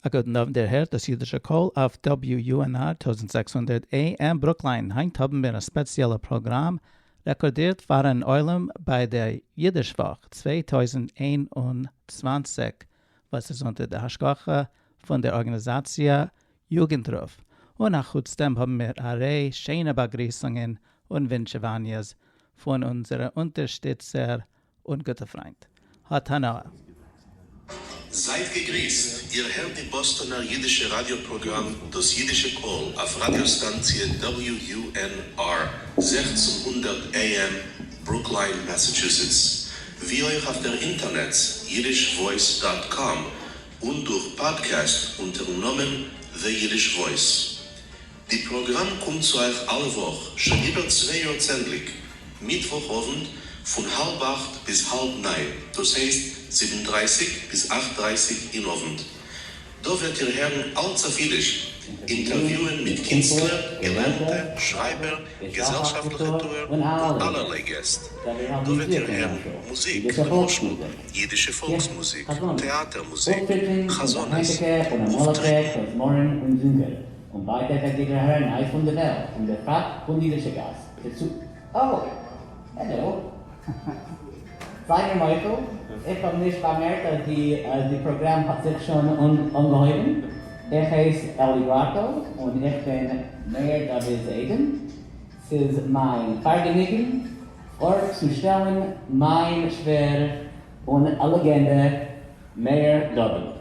א גוטן אוונט, איר הערט דאס אידישע קול אויף WUNR 1600 AM ברוקליין. היינט האבן מיר א ספעציעלע פראגראם רעקארדירט פארן עולם ביי דער אידיש וואך 2021 וואס איז אונטער די השגחה פון דער ארגאניזאציע יוגנטרוף, און אחוץ דעם האבן מיר א ריי שיינע באגריסונגען און ווינטשעוואניעס פון אונזערע אונטערשטיצער און גוטע פריינט. האט הנאה. זייט געגריסט, איר הערט די באסטאנער אידישע ראדיא פראגראם דאס אידישע קול אויף ראדיא סטאנציע WUNR 1600 AM ברוקליין מאסאטשוסעטס, ווי אויך אויף דער אינטערנעץ yiddishvoice dot com און דורך פאדקעסט אונטערן נאמען The Yiddish Voice. די פראגראם קומט צו אייך אלע וואך שוין איבער צוויי יאר צענדליג, מיטוואך אוונט פון האלב אכט ביז האלב ניין, דאס הייסט זיבן דרייסיג ביז אכט דרייסיג אין אוונט. דא וועט איר הערן אלץ אויף אידיש, אינטערוויוען מיט קינסטלער, געלערנטע, שרייבער, געזעלשאפטליכע טוער און אלערליי געסט. דא וועט איר הערן מוזיק, למשל אידישע פאלקס מוזיק, טעאטער מוזיק, חזנות, אויפטריטן. און ווייטער וועט איר הערן נייעס פון די וועלט און בפרט פון די אידישע גאס. דערצו. אוי! העלא! זיי מיר מוחל, איך האב נישט באמערקט אז די אז די פראגראם האט זיך שוין אנגעהויבן. איך הייס אלי בראקא און איך בין מאיר דוד'ס איידעם. ס'איז מיין פארגעניגן פארצושטעלן מיין שווער און א לעגענדע מאיר דוד.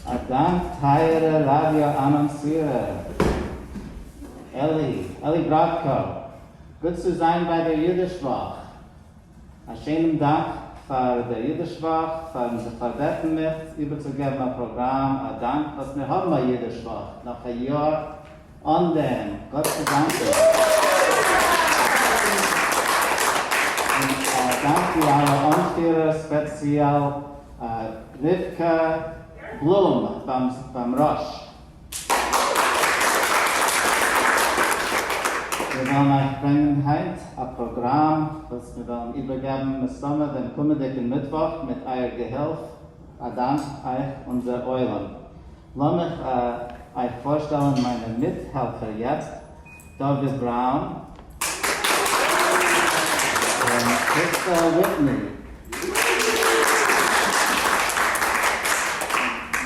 א דאנק טייערע ראדיא אנאנסירער אלי, אלי בראדקא, גוט צו זיין ביי דער אידיש וואך. א שענעם דאנק פאר דער אידיש וואך פארן זיך פארבעטן מיך איבערצוגעבן א פראגראם, א דאנק וואס מיר האבן א אידיש וואך נאך א יאר אן דעם, גאט צו דאנקען. און א דאנק די אלע אנפירער, ספעציעל רבקה בלום ביים ראש. מיר וועלן אייך ברענגען היינט א פראגראם וואס מיר וועלן איבערגעבן מסתמא דעם קומענדיגן מיטוואך מיט אייער געהילף, א דאנק אייך אונזער עולם. לאמיך אייך פארשטעלן מיינע מיטהעלפער יעצט, דוד בראון און קריסטא וויטני.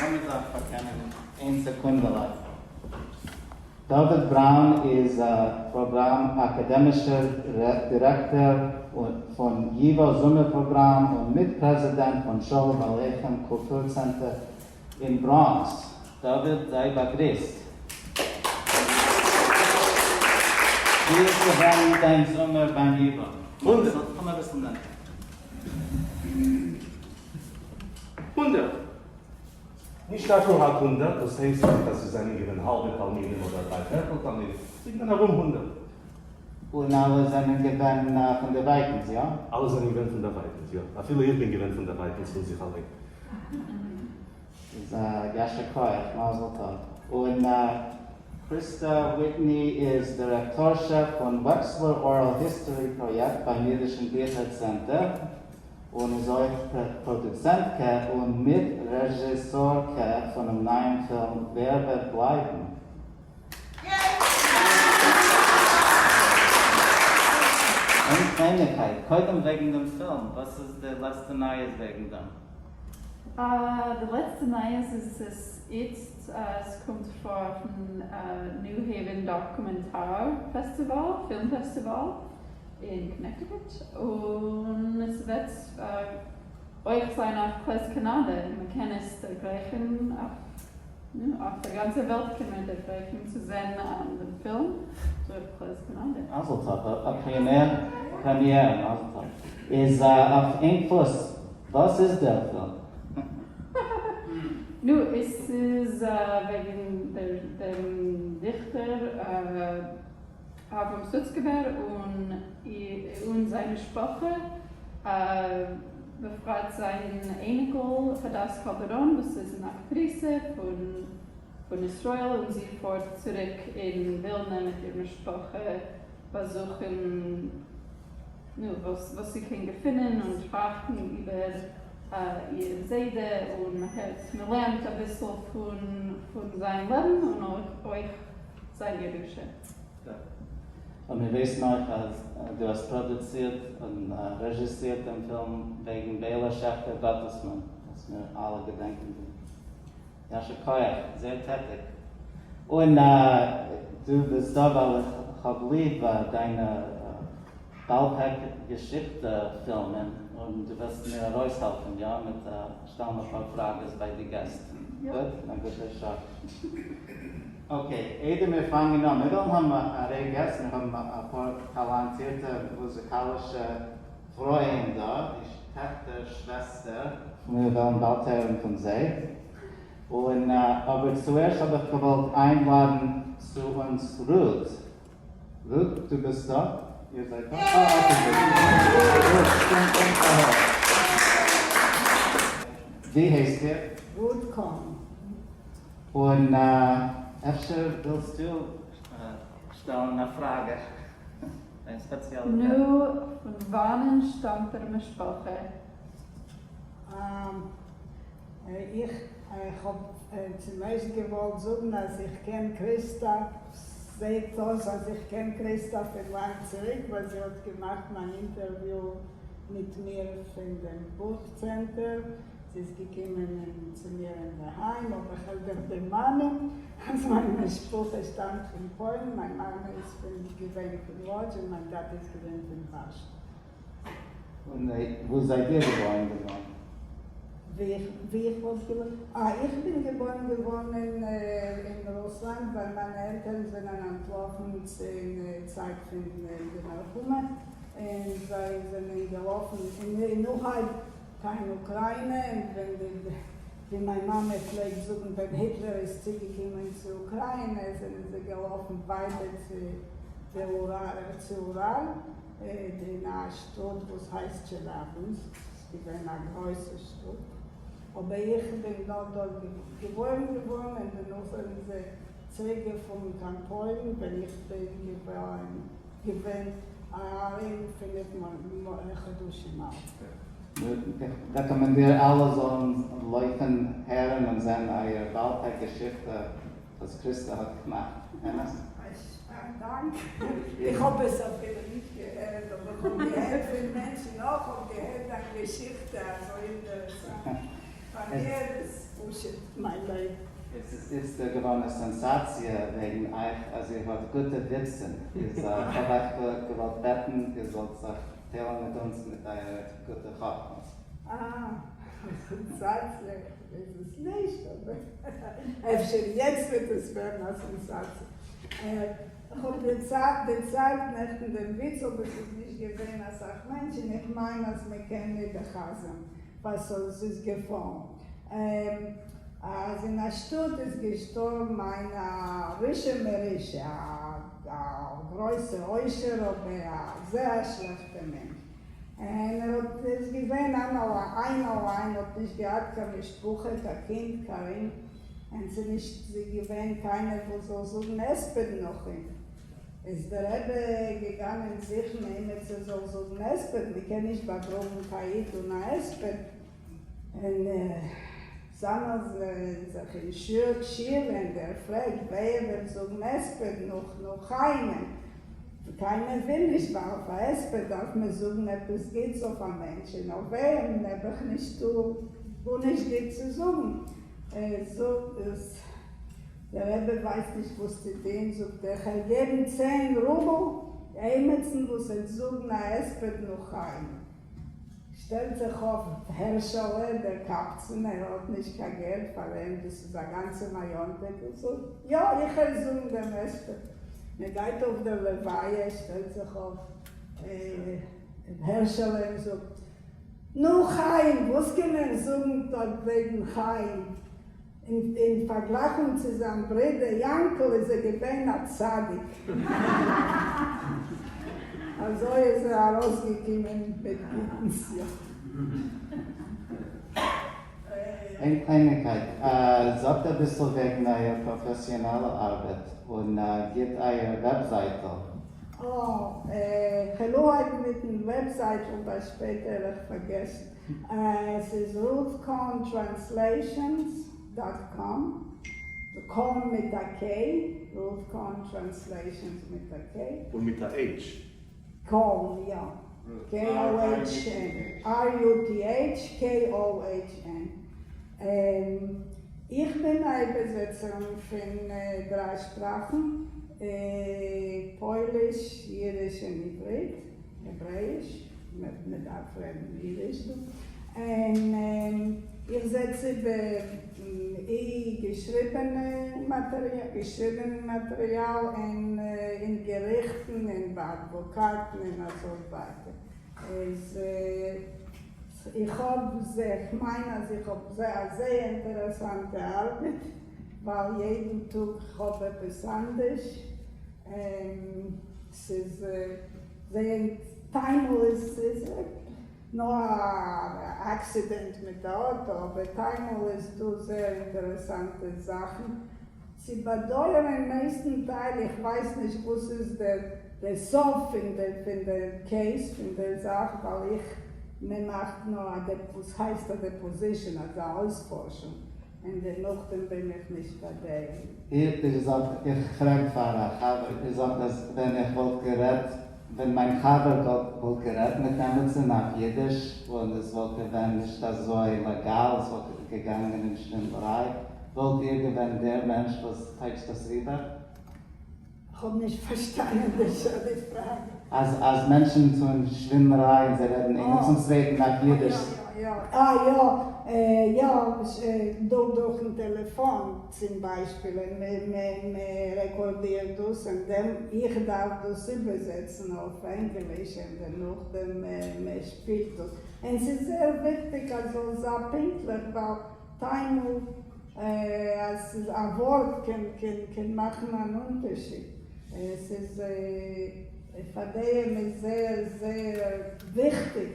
לאמיר זיך פארקענען איין סעקונדעלע. דוד בראון איז א פראגראם אקאדעמישער דירעקטאר פון ייווא זומער פראגראם און מיט-פרעזידענט פון שלום עליכם קולטור צענטער אין בראנקס. דוד, זיי באגריסט. ווי איז געווען דיין זומער ביים ייווא? קום אביסל נענטער. 100. נישט אקוראט 100, דאס הייסט נישט אז ס'זענען געווען האלבע תלמידים אדער דריי פערטל תלמידים, ס'איז געווען ארום 100. און אלע זענען געווען פון דערווייטנס, יא? אלע זענען געווען פון דערווייטנס, יא. אפילו איך בין געווען פון דערווייטנס פון זיך אליין. איז א יישר כח, מזל טוב. און קריסטא וויטני איז דירעקטארשע פון Wexler Oral History פראיעקט ביים אידישן ביכער צענטער, און איז אויך פראדוצענטקע און מיט-רעזשיסארקע פונעם נייעם פילם ווער וועט בלייבן? איין קלייניגקייט, קודם וועגן דעם פילם, וואס איז די לעצטע נייעס וועגן דעם? די לעצטע נייעס איז עס איצט, עס קומט פאר אויפן New Haven דאקומענטאר פעסטיוואל, פילם פעסטיוואל אין קאנעקטיקוט, און עס וועט אויך זיין אויף קלעז קאנאדע, מען קען עס דערגרייכן אויף אויף דער גאנצער וועלט קען מען דערגרייכן צו זען דעם פילם דורך קלעז קאנאדע. מזל טוב, א פרימיער, פרעמיערע, מזל טוב, איז אויף איין פוס, וואס איז דער פילם? נו, עס איז וועגן דעם דיכטער אברהם סוצקעווער און זיין משפחה, בפרט זיין אייניקל הדס קאלדעראן וואס איז אן אקטריסע פון ישראל און זי פארט צוריק אין ווילנע מיט איר משפחה. באַזוכן, נו, וואָס, וואָס זי קען געפֿינען און טראַכטן איבער איר זיידע, און מע הערט, מע לערנט אַ ביסל פֿון, פֿון זײַן לעבן און אויך, אויך זײַן ירושה. און מיר ווייסן אויך, אַז דו האָסט פּראָדוצירט און רעזשיסירט דעם פֿילם וועגן בעלאַ שעכטער-גאָטעסמאַן, וואָס מיר אַלע געדענקען דיר. יישר כח, זייער טעטיג. און דו ביסט דא ווייל איך האב ליב דיינע בעל פה געשיכטע פילמען, און דו וועסט מיר ארויסהעלפן, יא? מיט שטעלן אפאר פראגעס ביי די געסט. גוט? א גוטע שאט. Okay, איידער מיר פאנגען אן, מיר וועלן האבן א ריי געסט, מיר האבן אפאר טאלאנטירטע מוזיקאלישע פרויען דא, די טעכטער, שוועסטער. מיר וועלן באלד הערן פון זיי. און אבער צוערשט האב איך געוואלט איינלאדן צו אונז רות. רות, דו ביסט דא? איר זייט דא? אה, okay, גוט. רות, קום, קום אהער. ווי הייסט איר? רות קאהן. און אפשר ווילסטו שטעלן א פראגע? דיין ספעציעלע טעמע. נו, פון וואנען שטאמט דער משפחה? איך האב צום ערשט געוואלט זאגן אז איך קען קריסטא, זעהט אויס אז איך קען קריסטא פון לאנג צוריק ווייל זי האט געמאכט מיין אינטערוויו מיט מיר פון דעם בוך צענטער, זי איז געקומען צו מיר אינדערהיים, אבער איך וועל דיך דערמאנען אז מיין משפחה שטאמט פון פוילן, מיין מאמע איז געווען פון לאדזש און מיין טאטע איז געווען פון ווארשע. און וואו זייט איר געבוירן געווארן? ווי איך וואלט געוואלט? אה, איך בין געבוירן געווארן אין רוסלאנד ווייל מיינע עלטערן זענען אנטלאפן אין צייט פון די מלחמה און זיי זענען געלאפן אין אנהייב קיין אוקריינע און ווען די ווי מיין מאמע פלעגט זאגן ווען היטלער איז צוגעקומען צו אוקריינע זענען זיי געלאפן ווייטער צו די אוראל צו אוראל אין א שטאט וואס הייסט טשעליאבינסק, ס'איז געווען א גרויסע שטאט, אבער איך בין נאר דארט געבוירן געווארן און דערנאך זענען זיי צוריק געפארן קיין פוילן ווען איך בין געווען ארום פינף חדשים אלט. איך רעקאמענדיר אלע זאלן לויפן הערן און זען אייער בעל פה געשיכטע וואס קריסטא האט געמאכט, אמת? א דאנק. איך האב עס אפילו נישט געהערט, אבער איך האב געהערט פון מענטשן נאך, האב געהערט דיין געשיכטע, אזוי אינטערעסאנט. פאר מיר איז עס פשוט מיין לעבן. עס איז איצטער געווארן א סענסאציע וועגן אייך אז איר האט גוטע וויצן, איז האב איך געוואלט בעטן איר זאלט זיך טיילן מיט אונז מיט אייערע גוטע חכמות. אה, סענסאציע איז עס נישט, אבער אפשר יעצט וועט עס ווערן א סענסאציע. איך האב דערציילט נעכטן דעם וויץ אבער ס'איז נישט געווען אסאך מענטשן, איך מיין אז מ'קען איבערחזר'ן ווייל ס'איז געפאלן. אז אין א שטאט איז געשטארבן איין א רשע מרושע, א גרויסע עושר אבער א זייער שלעכטע מענטש, און ער האט איז געווען איין אליין, האט נישט געהאט קיין משפחה, קיין קינד, קיין און ס'איז נישט געווען קיינער וואס זאל זאגן הספד נאך אים, איז דער רבי געגאנגען זוכן עימיצער זאל זאגן הספד, מ'קען נישט באגראבן קיין איד אן א הספד, און זאמעלן זיך אין שול און דער פרעגט ווער וועט זאגן הספד נאך נאך חיימ'ן, קיינער וויל נישט ווייל אויף א הספד דארף מען זאגן עפעס גוטס אויף א מענטש און אויף וועם נעבעך נישטא גארנישט גוט צו זאגן. זאגט עס, דער רבי ווייסט נישט וואס צו טון, זאגט ער, כ'על געבן צען רובל עימיצן וואס עט זאגן א הספד נאך חיים. שטעלט זיך אויף הערשעלע דער קבצן, ער האט נישט קיין געלט פאר אים, דאס איז א גאנצע מאיאנטעק, און זאגט, יא, איך העל זאגן דעם הספד. מען גייט אויף דער לוויה, שטעלט זיך אויף הערשעלע און זאגט, נו חיים, וואס קען מען זאגן דארט וועגן חיים? אין פארגלייכונג צו זיין ברודער יאנקל איז ער געווען א צדיק. אזוי איז ער ארויסגעקומען מיט גוטן סיום. איין קלייניקייט, זאגט אביסל וועגן אייער פראפעסיאנאלע ארבעט און גיבט אייער וועבזייטל. אה. מיטן וועבזייטל ווייל שפעטער וועל איך פארגעסן. עס איז ruthkohntranslations dot com, קאהן מיט א K, Ruth Kohn Translations מיט א K. און מיט א H. קאהן, יא. K-O-H-N. R-U-T-H-K-O-H-N. איך בין א איבערזעצערין פון דריי שפראכן, פויליש, אידיש און עברית, העברעאיש, מען דארף רעדן אידיש דא, און איך זעץ איבער אי געשריבענע מאטריאל און אין געריכטן און ביי אדוואקאטן און אזוי ווייטער. איז איך האב זיך, איך מיין אז איך האב א זייער אינטערעסאנטע ארבעט, ווייל יעדן טאג איך האב עפעס אנדערש, ס'איז זייער, טיילמאל איז נאר א accident מיט א אויטא, אבער טיילמאל איז דא זייער אינטערעסאנטע זאכן, צו באדויערן מערסטן טייל, איך ווייס נישט וואס איז דער דער סוף פון דער פון דער case פון דער זאך ווייל איך מען מאכט נאר א דעפ וואס הייסט א deposition אזא אויספארשונג און דערנאכדעם בין איך נישט ביי דעם. איר זאגט איך פרעג פאר א חבר איר זאגט אז ווען איך וואלט גערעדט ווען מיין חבר וואלט גערעדט מיט עמיצן אויף אידיש און עס וואלט געווען נישט אזוי לעגאל עס וואלט געגאנגען אין שווינדלעריי וואלט איר געווען דער מענטש וואס טייטשט דאס ריבער? כ'האב נישט פארשטאנען די פראגע. אז אז מענטשן טוען שווינדלעריי און זיי רעדן איינער צום צווייטן אויף אידיש. יא יא יא יא דורכן טעלעפאן צום ביישפיל און מען רעקארדירט דאס און דעם איך דארף דאס איבערזעצן אויף ענגליש און דערנאכדעם מען שפילט דאס און ס'איז זייער וויכטיג אז זאל זיין פונקטליך ווייל טיילמאל אז א ווארט קען קען קען מאכן אן אונטערשיד, עס איז פאר דעם איז זייער זייער וויכטיג,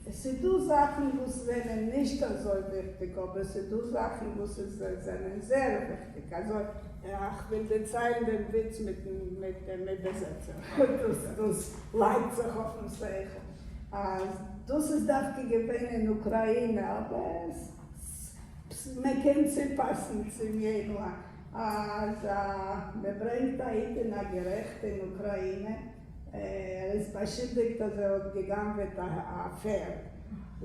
עס איז דא זאכן וואס זענען נישט אזוי וויכטיג אבער עס איז דא זאכן וואס איז זענען זייער וויכטיג, אזוי איך וויל דערציילן דעם וויץ מיטן מיט דעם איבערזעצער, דאס דאס לייגט זיך אויפן שכל אז דאס איז דווקא געווען אין אוקראינע אבער עס מען קען צופאסן צום יעדן אז מען ברענגט א איד אין א געריכט אין אוקראינע, ער איז באשולדיגט אז ער האט גע'גנב'עט א פערד,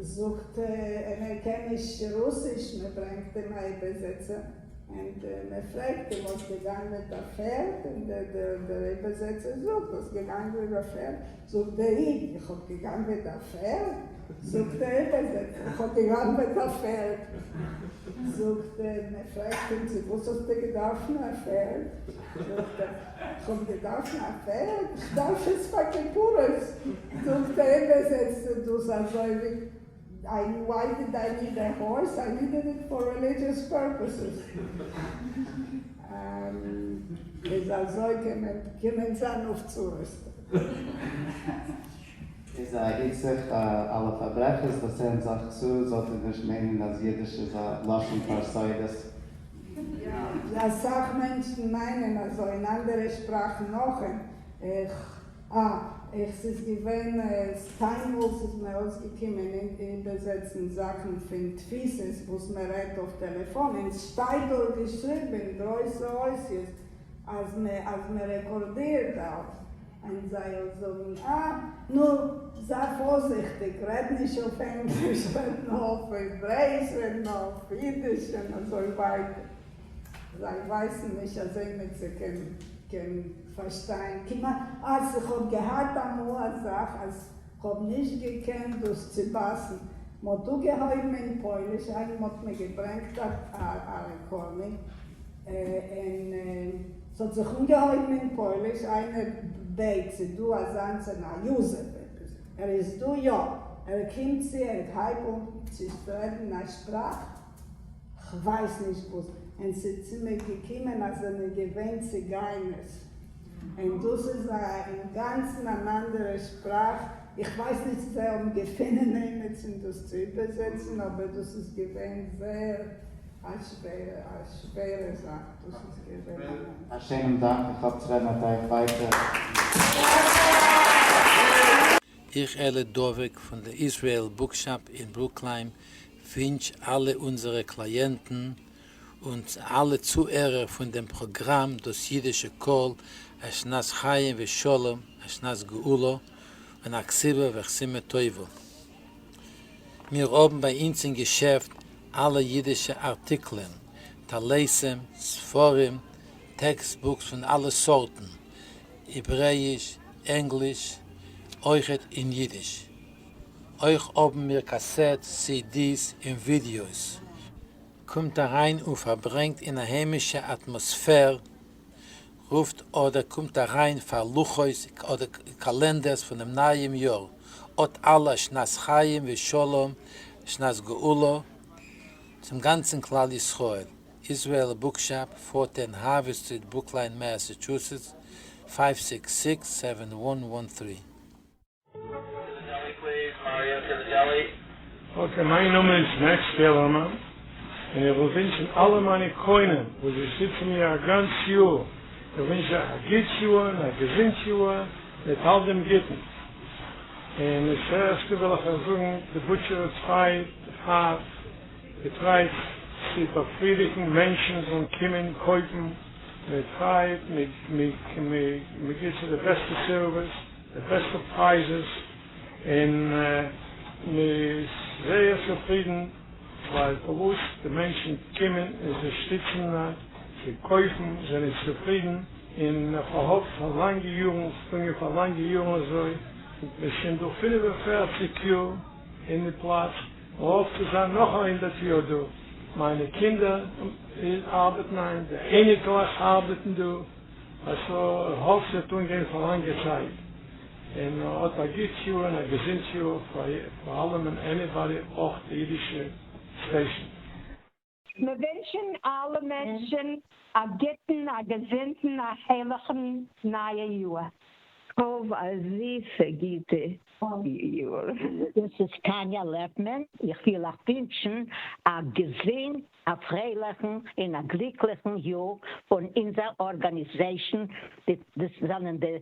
זאגט און ער קען נישט רוסיש, מען ברענגט אים א איבערזעצער און מען פרעגט אים האסט גע'גנב'עט א פערד? און דער איבערזעצער זאגט האסט גע'גנב'עט א פערד? זאגט דער איד איך האב גע'גנב'עט א פערד? זאגט דער איבערזעצער, איך האב געגנבעט א פערד. זאגט ער, מען פרעגט אים, צו וואס האסטו געדארפן א פערד? זאגט ער, איך האב געדארפן א פערד? איך דארף עס פאר כפרות. זאגט דער איבערזעצער, דאס אזוי ווי, why did I need a horse? I needed it for religious purposes. איז אזוי קען מען זיין אויף צרות. איז א היט זיך אלע פארברעכערס וואס הערן זיך צו זאלט איר נישט מיינען אז אידיש איז א לשון פאר סודות. יא, אסאך מענטשן מיינען אזוי אין אנדערע שפראכן נאך און איך א איך ס'איז געווען טיילמאל ס'איז מיר אויסגעקומען איבערזעצן זאכן פון תפיסות וואס מען רעדט אויף טעלעפאן און סשטייט דארט געשריבן אין גרויסע אותיות אז מען רעקארדירט אלס און זיי זאגן אה, נו, זיי פארזיכטיג, רעד נישט אויף ענגליש, רעד נאר אויף העברעיש, רעד נאר אויף אידיש, און אזוי ווייטער. זיי ווייסן נישט אז עימיצער קען קען פארשטיין. כמעט אז איך האב געהאט אמאל א זאך אז כ'האב נישט געקענט דאס צובייסן, מ'האט אנגעהויבן אין פויליש, איינמאל האט מען געברענגט א recording, און ס'האט זיך אנגעהויבן אין פויליש, איינער בעט ס'איז דא אזאנס אין א יוזעף עפעס, ער איז דא יא, ער קומט צו ער הייבט אן צו רעדן א שפראך, כ'ווייס נישט וואס, און ס'איז צו מיר געקומען אז זענען געווען ציגיינערס, און דאס איז א אינגאנצן אן אנדערע שפראך, איך ווייס נישט צו זיי האבן געפונען עימיצן דאס צו איבערזעצן, אבער דאס איז געווען זייער א שווערע א שווערע זאך דאס איז געווען. א שענעם דאנק, איך האף צו רעדן מיט אייך ווייטער. איך אלה דובק פון די Israel Bookshop אין ברוקליין ווינטש אלע אונזערע קלייענטן און אלע צוהערער פון דעם פראגראם דאס אידישע קול א שנת חיים ושלום א שנת גאולה און א כתיבה וחתימה טובה. מיר האבן ביי אונז אין געשעפט אלע אידישע ארטיקלען, טליתים, ספרים, text books פון אלע סארטן, העברעאיש, ענגליש, אויכעט אין אידיש. אויך האבן מיר cassettes, CDs און ווידיאוס. קומט אריין און פארברענגט אין א היימישע אטמאספער, רופט אדער קומט אריין פאר לוחות אדער calendars פונעם נייעם יאר, האט אלע שנת חיים ושלום, שנת גאולה, צום גאנצן כלל ישראל, Israel Bookshop, 410 Harvard Street, Brookline, Massachusetts, 566-7113. Okay, מיין נאמען איז מעקס פערלמאן, און איך וויל ווינטשן אלע מיינע קונים וואס זיי שטיצן מיר א גאנץ יאר, איך ווינטש זיי א גוט יאר און א געזונט יאר מיט אל דעם גוטן. און דאס ערשטע וויל איך אייך זאגן, די butcher טרייט הארט, געטרייט צו באפרידיגן מענטשן זאלן קומען קויפן, מען טרייט, מען גיבט זיי די בעסטע service, די בעסטע prices, און מען איז זייער צופרידן ווייל פארוואס די מענטשן קומען און זיי שטיצן, זיי קויפן, זענען צופרידן, און איך האף פאר לאנגע יארן, ס'איז פאר לאנגע יארן אזוי, מ'איז שוין דא 45 יאר אין די פלאץ, האף צו זיין נאך 100 יאר דא. מיינע קינדער ארבעטן איין, די אייניקלעך ארבעטן דא, אלזא איך האף ס'וועט אנגיין פאר לאנגע צייט. און האט א גוט יאר און א געזונט יאר פאר אלעמען, anybody, אויך די אידישע station. מיר ווינטשן אלע מענטשן א גוטן, א געזונטן, א הייליגן נייע יאר. האב א זיסע גוטע יאר. דאס איז טאניא לעפמאן, איך וויל אייך ווינטשן א געזונט, א פרייליכן און א גליקליכן יאר פון אונזער organization, דאס זענען די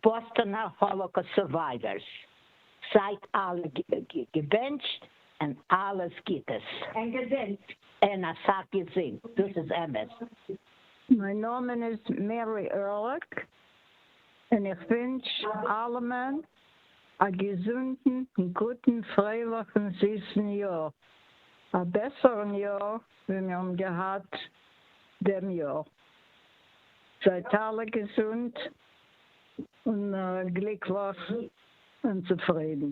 באסטאנער Holocaust survivors. זייט אלע געבענטשט און אלעס גוטעס. און געזונט. און אסאך געזונט, דאס איז אמת. מיין נאמען איז מערי ערליך, און איך ווינטש אלעמען א געזונטן, גוטן, פרייליכן, זיסן יאר. א בעסערן יאר, ווי מיר האבן געהאט דעם יאר. זייט אלע געזונט און גליקליך און צופרידן.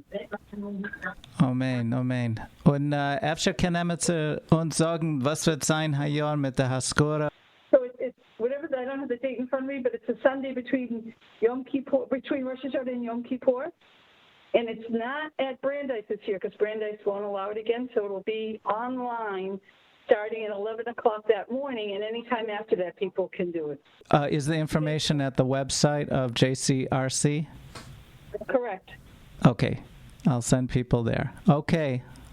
אמן, אמן. און אפשר קען עמיצער אונז זאגן, וואס וועט זיין היי יאר מיט די הזכרה? So it's whatever, I don't have the date in front of me, but it's a Sunday between Yom Kippur, between Rosh Hashanah and Yom Kippur. And it's not at Brandeis this year because Brandeis won't allow it again, so it'll be online starting at 11 o'clock that morning, and anytime after that, people can do it. Is the information at the website of JCRC? Correct. Okay, I'll send people there. Okay,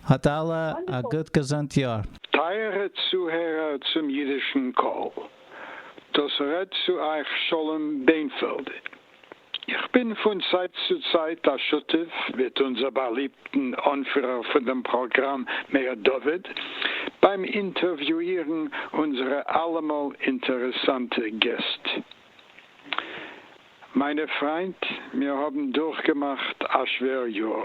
האט אלע א גוט געזונט יאר. טייערע צוהערער צום אידישן קול. דאס רעדט צו אייך שלום בענפעלד. איך בין פון צייט צו צייט א שותף מיט אונזער באליבטן אנפירער פון דעם פראגראם מאיר דוד ביים אינטערוויואירן אונזערע אלעמאל אינטערעסאנטע געסט. מיינע פריינט, מיר האבן דורכגעמאכט א שווער יאר.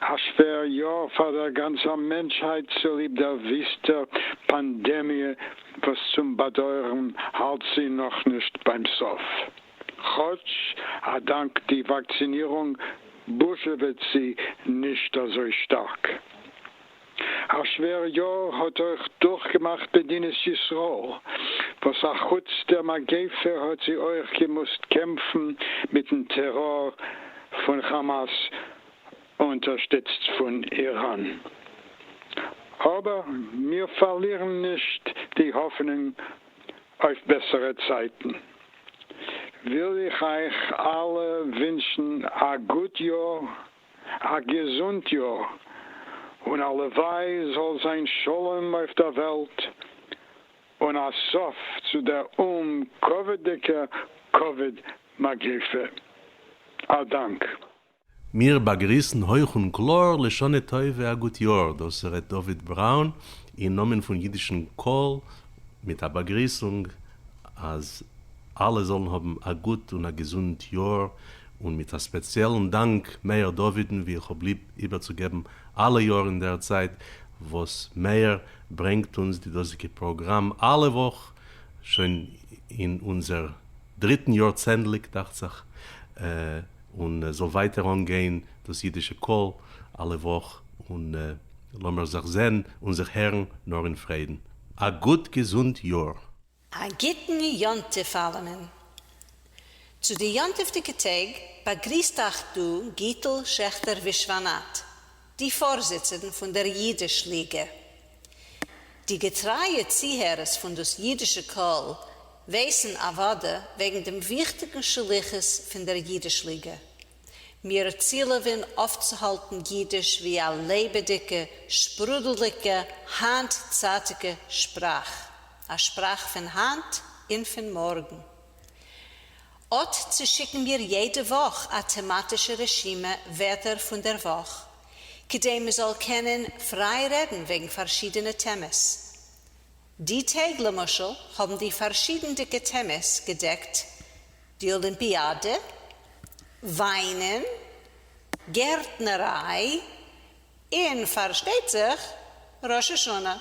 א שווער יאר פאר דער גאנצער מענטשהייט צוליב דער וויסטער פאנדעמיע וואס צום באדויערן האלט זי נאכנישט ביים סוף. כאטש א דאנק די וואקצינירונג בוזשעוועט זי נישט אזוי שטארק. א שווער יאר האט אויך דורכגעמאכט מדינת ישראל, וואס א חוץ דער מגיפה האט זי אויך געמוזט קעמפן מיטן טעראר פון כאמאס, אונטערשטיצט פון איראן. אבער מיר פארלירן נישט די האפענונג אויף בעסערע צייטן. וויל איך אייך אלע ווינטשן א גוט יאר, א געזונט יאר, און הלוואי זאל זיין שלום אויף דער וועלט, און א סוף צו דער אומ'כבוד'דיגער קאוויד מגיפה. א דאנק. מיר באגריסן הויך און קלאר לשנה טובה א גוט יאר, דאס רעדט דוד בראון אין נאמען פון אידישן קול מיט א באגריסונג אז אלע זאלן האבן א גוט און א געזונט יאר, און מיט א ספעציעלן דאנק מאיר דוד'ן ווי איך האב ליב איבערצוגעבן אלע יאר אין דער צייט וואס מאיר ברענגט אונז די דאזיגע פראגראם אלע וואך שוין אין אונזער דריטן יארצענדליג דאכט זיך, און זאל ווייטער אנגיין דאס אידישע קול אלע וואך, און לאמיר זיך זען און זיך הערן נאר אין פריידן. א גוט געזונט יאר! א גוטן יום טוב אלעמען. צו די יום טוב'דיגע טעג באגריסט אייך דא גיטל שעכטער ווישוואנאט, די פארזיצערין פון דער אידיש ליגע. די געטרייע צוהערערס פון דאס אידישע קול ווייסן אוודאי וועגן דעם וויכטיגן שליחות פון דער אידיש ליגע. מיר צילעווען אויפצוהאלטן אידיש ווי א לעבעדיגע, שפרודלדיגע, היינטצייטיגע שפראך. א שפראך פון היינט און פון מארגן. אט צושיקן מיר יעדע וואך א טעמאטישע רשימה ווערטער פון דער וואך, כדי מ'זאל קענען פריי רעדן וועגן פארשידענע טעמעס. די טעג למשל האבן די פארשידנדיגע טעמעס געדעקט די אלימפיאדע, וויינען, גערטנעריי, און פארשטייט זיך ראש השנה.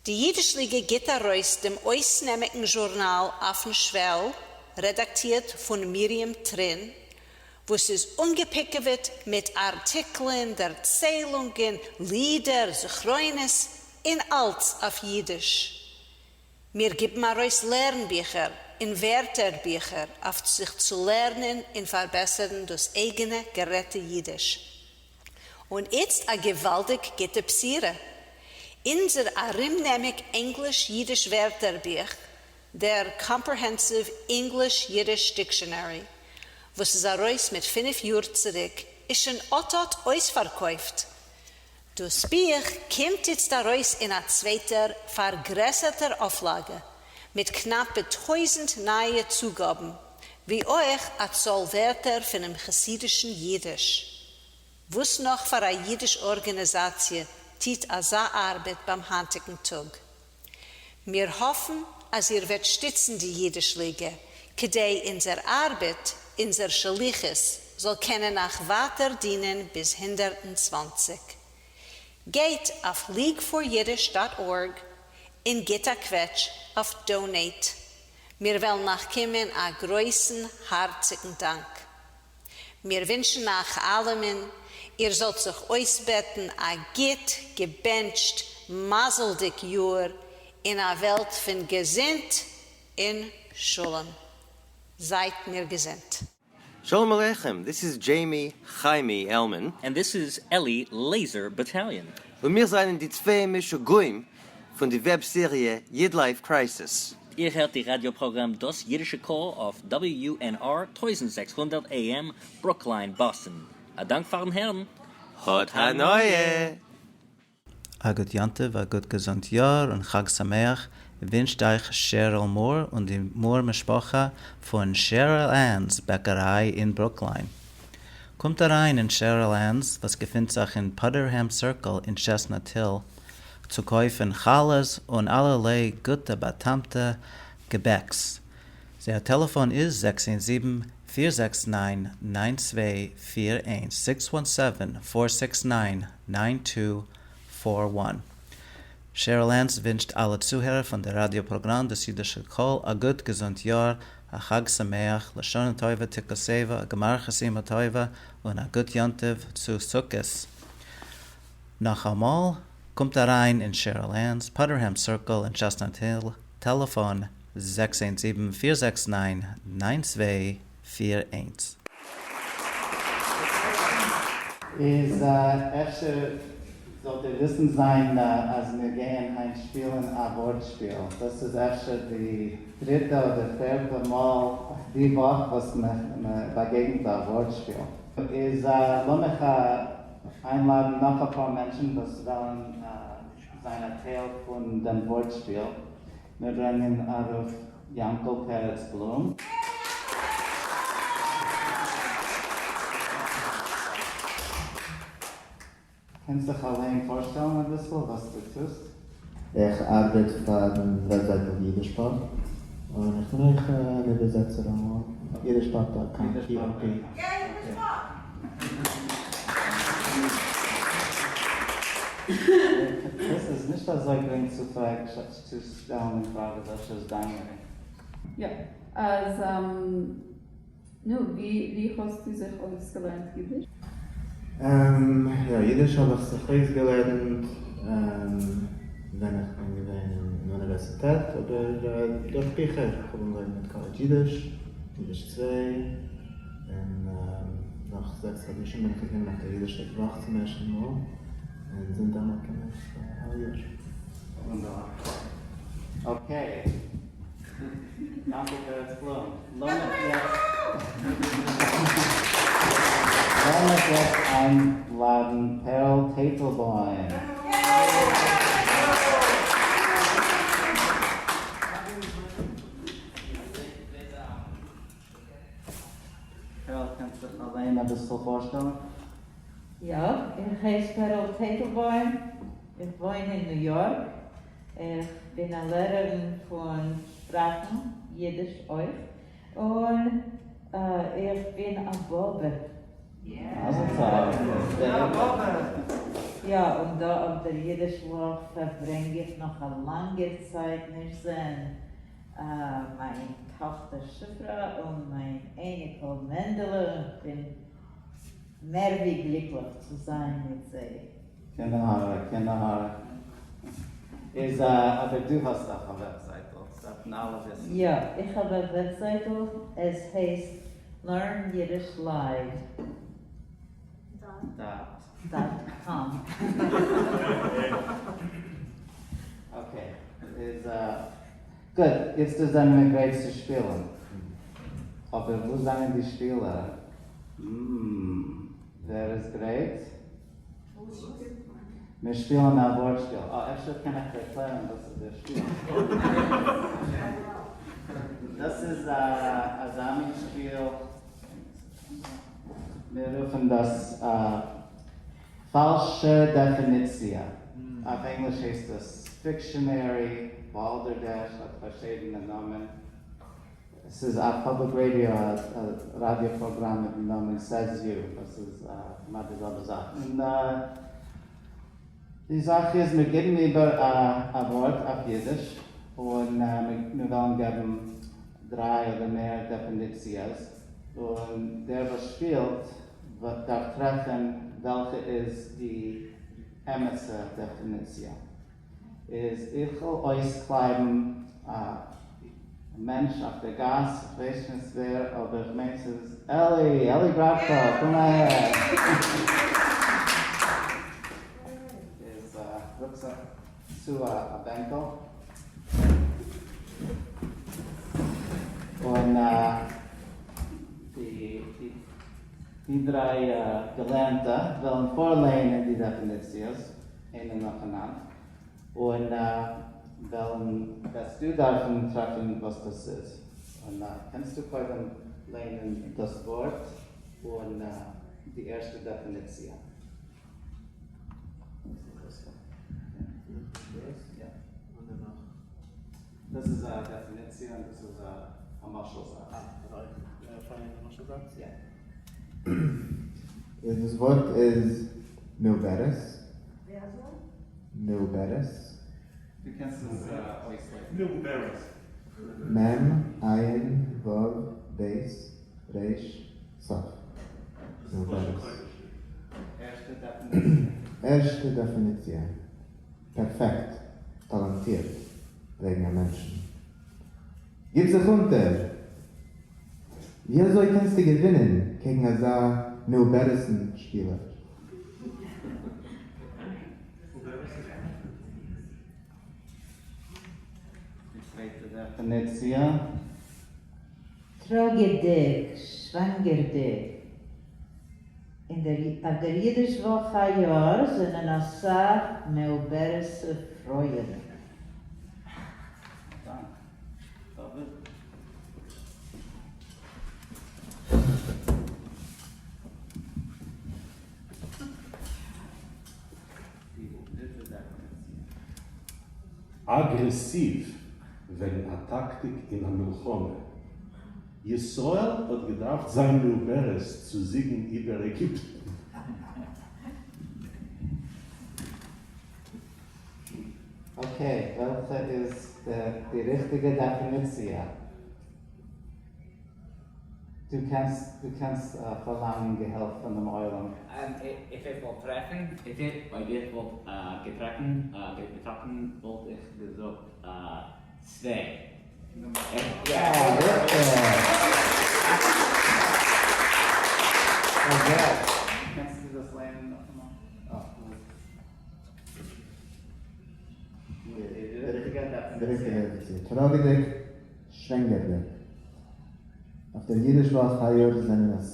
די יידיש-ליגע גיט ארויס דעם אויסנעמיגן זשורנאל אויפן שוועל, רעדאקטירט פון מרים טרין, וואס איז אנגעפיקעוועט מיט ארטיקלען, דערציילונגען, לידער, זכרונות, און אלץ אויף יידיש. מיר גיבן ארויס לערנביכער און ווערטערביכער אויף זיך צו לערנען און פארבעסערן דאס אייגענע גערעדטע יידיש. און איצט א געוואלדיג גוטע בשורה! אונזער ארומנעמיג ענגליש-אידיש ווערטערבוך, דער Comprehensive English-Yiddish Dictionary, וואס איז ארויס מיט פינף יאר צוריק, איז שוין אט אט אויספארקויפט! דאס בוך קומט איצט ארויס אין א צווייטער פארגרעסערטער אויפלאגע, מיט קנאפע טויזנט נייע צוגאבן, ווי אויך א צאל ווערטער פונעם חסידישן אידיש. וואס נאך פאר א אידיש ארגענעזאציע טוט אזא ארבעט ביים היינטיגן טאג? מיר האפן אז איר וועט שטיצן די אידיש ליגע, כדי אונזער ארבעט, אונזער שליחות, זאל קענען אייך ווייטער דינען ביז 120. גייט אויף leagueforyiddish dot org און גיט א קוועטש אויף donate. מיר וועלן אייך קומען א גרויסן הארציגן דאנק. מיר ווינטשן אייך אלעמען, איר זאלט זיך אויסבעטן א גוט, געבענטשט, מזל'דיג יאר אין א וועלט פון געזונט און שלום. זייט מיר געזונט. Shalom Aleichem, this is Jamie Chaimi Elman. And this is Eli Laser Battalion. און מיר זענען די צוויי משוגעים פון די וועב סעריע YidLife Crisis. איר הערט די ראדיא פראגראם דאס אידישע קול אויף WUNR 1600 AM, ברוקליין, באסטן. א דאנק פארן הערן. האט הנאה! א גוט יום טוב, א גוט געזונט יאר און חג שמח ווינטשט אייך שעריל מור און די מור משפחה פון Cheryl Ann's בעקעריי אין ברוקליין. קומט אריין אין Cheryl Ann's וואס געפינט זיך אין Putterham Circle אין טשעסנאט היל צו קויפן חלות און אלערליי גוטע באטעמטע געבעקס. זייער טעלעפאן איז 617 469 9241, six one seven, four six nine, nine two four one. Cheryl Ann's ווינטשט אלע צוהערער פון דער ראדיא פראגראם דאס אידישע קול א גוט געזונט יאר, א חג שמח, לשנה טובה תכתבו, א גמר חתימה טובה, און א גוט יום טוב צו סוכות. נאכאמאל, קומט אריין אין Cheryl Ann's, Putterham Circle אין טשעסנאט היל, טעלעפאן 617 469 9241. איז אפשר זאלט איר וויסן זיין אז מיר גייען היינט שפילן א ווארט-שפיל. דאס איז אפשר די דריטע אדער פערטע מאל די וואך וואס מען באגעגנט א ווארט-שפיל. איז לאמיך איינלאדן נאך אפאר מענטשן וואס וועלן זיין א טייל פון דעם ווארט-שפיל. מיר ברענגען ארויף יאנקל פרץ בלום. קענסט זיך אליין פארשטעלן אביסל וואס דו טוסט? איך ארבעט פארן וועבזייטל יידישפאפ, און איך בין אויך אן איבערזעצער אמאל, יידישפאפ dot com, POP. דאס איז נישט אזוי גרינג צו פרעגן צו שטעלן די פראגע וואס איז דיין יא, אז נו, ווי האסטו זיך אויסגעלערנט אידיש? יא, אידיש האב איך זיך אויסגעלערנט ווען איך בין געווען אין אוניווערסיטעט, אבער דורך ביכער. איך האב אנגעהויבן מיט קאלעדזש אידיש, אידיש צוויי, און נאך זעקס חדשים בין איך געקומען אויף דער אידישער וואך צום ערשטן מאל, און זינט דעמאלט קום איך אלע יאר. וואונדערליך. Okay. דאנקע פרץ בלום. לאמיך יעצט לאמיך יעצט איינלאדן פערל טייטלבוים. פערל קענסט זיך אליין אביסל פארשטעלן? יא, איך הייס פערל טייטלבוים, איך וואוין אין ניו יארק, איך בין א לערערין פון שפראכן, אידיש אויך, און איך בין א באבע. מזל טוב! יא, און דא אויף דער אידיש וואך פארברענג איך נאך א לאנגער צייט נישט זען מיין טאכטער שפרה און מיין אייניקל מענדעלע, און כ'בין מער ווי גליקליך צו זיין מיט זיי. קיין עין הרע, קיין עין הרע איז א, אבער דו האסט דאך א וועבזייטל, דאס דארפן אלע וויסן. יא, איך האב א וועבזייטל, עס הייסט Learn Yiddish Live. Dot. Dot com. Okay, איז גוט, איצטער זענען מיר גרייט צו שפילן. אבער וואו זענען די שפילער? הממ, ווער איז גרייט? מיר שפילן א ווארט שפיל. אה, אפשר קען איך ערקלערן וואס איז דער שפיל. דאס איז אזא מין שפיל, מיר רופן דאס פאלשע דעפיניציע. אויף ענגליש הייסט עס Fictionary, balderdash האט פארשידענע נאמען. עס איז א public radio, א ראדיא פראגראם מיטן נאמען Says You, וואס איז כמעט די זעלבע זאך. און די זאך איז, מיר געבן איבער א ווארט אויף אידיש, און מיר וועלן געבן דריי אדער מער דעפיניציעס, און דער וואס שפילט דארף טרעפן וועלכע איז די אמת'ע דעפיניציע. איז איך וויל אויסקלייבן א מענטש אויף דער גאס, איך ווייס נישט ווער, אבער איך מיין ס'איז אלי, אלי בראדקא, קום אהער. איז רוק זיך צו א בענקל. און די דריי געלערנטע וועלן פארלייענען די דעפיניציעס. איינער נאכאנאנד, און וועלן וועסטו דארפן טרעפן וואס דאס איז, און קענסטו קודם ליינען דאס ווארט און די ערשטע דעפיניציע. דאס איז א דעפיניציע און דאס איז א משל זאץ. דאס ווארט איז מעוברת. מעוברת. דו קענסט עס אויסלייגן. מעוברת. מ' עין ו' ב' ר' סוף. מעוברת. ערשטע דעפיניציע. ערשטע דעפיניציע. פערפעקט, טאלאנטירט, וועגן א מענטשן. גיב זיך אונטער! ווי אזוי קענסטו געווינען קעגן אזא מעוברת'ן שפילער? די צווייטע דעפיניציע. טראגעדיג, שוואנגערדיג. אין דער אויף דער אידיש וואך היי יאר זענען אסאך מעוברת'ע פרויען. דאנק. דוד. אַגרעסיוו וועגן אַ טאַקטיק אין אַ מלחמה. ישראל האָט געדאַרפֿט זײַן מעוברת צו זיגן איבער עגיפּטן. אקעי, וועלכע איז די ריכטיגע דעפיניציע? דו קענסט דו קענסט פארלאנגען געהילף פון דעם עולם. איך וואלט טרעפן, איך אויב איך וואלט געטרעפן געטראפן וואלט איך געזאגט צוויי. יא, ריכטיג! קענסטו דאס לערנען נאכאמאל? די ריכטיגע דעפיניציע. טראגעדיג, שווענגערדיג. אויף דער יידיש וואך היי יאר זענען עס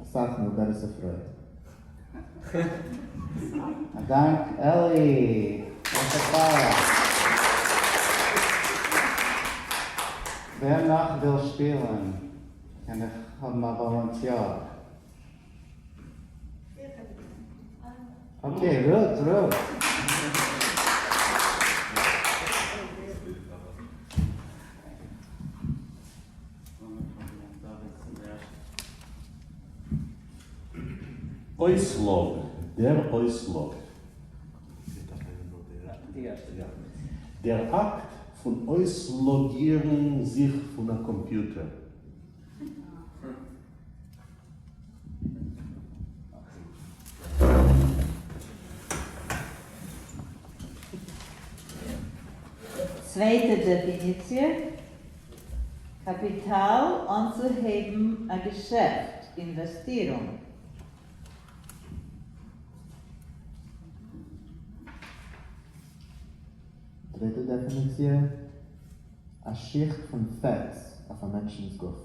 אסאך מעוברת'ע פרויען. א דאנק אלי! יישר כח! ווער נאך וויל שפילן? קען איך האבן א וואלונטיאר? Okay, רות, רות. אויסלאג, דער אויסלאג. דער אקט פון אויסלאגירן זיך פון א קאמפיוטער. צווייטע דעפיניציע, קאפיטאל אנצוהייבן א געשעפט, אינוועסטירונג. דריטע דעפיניציע, א שיכט פון פעטס אויף א מענטשנ'ס גוף.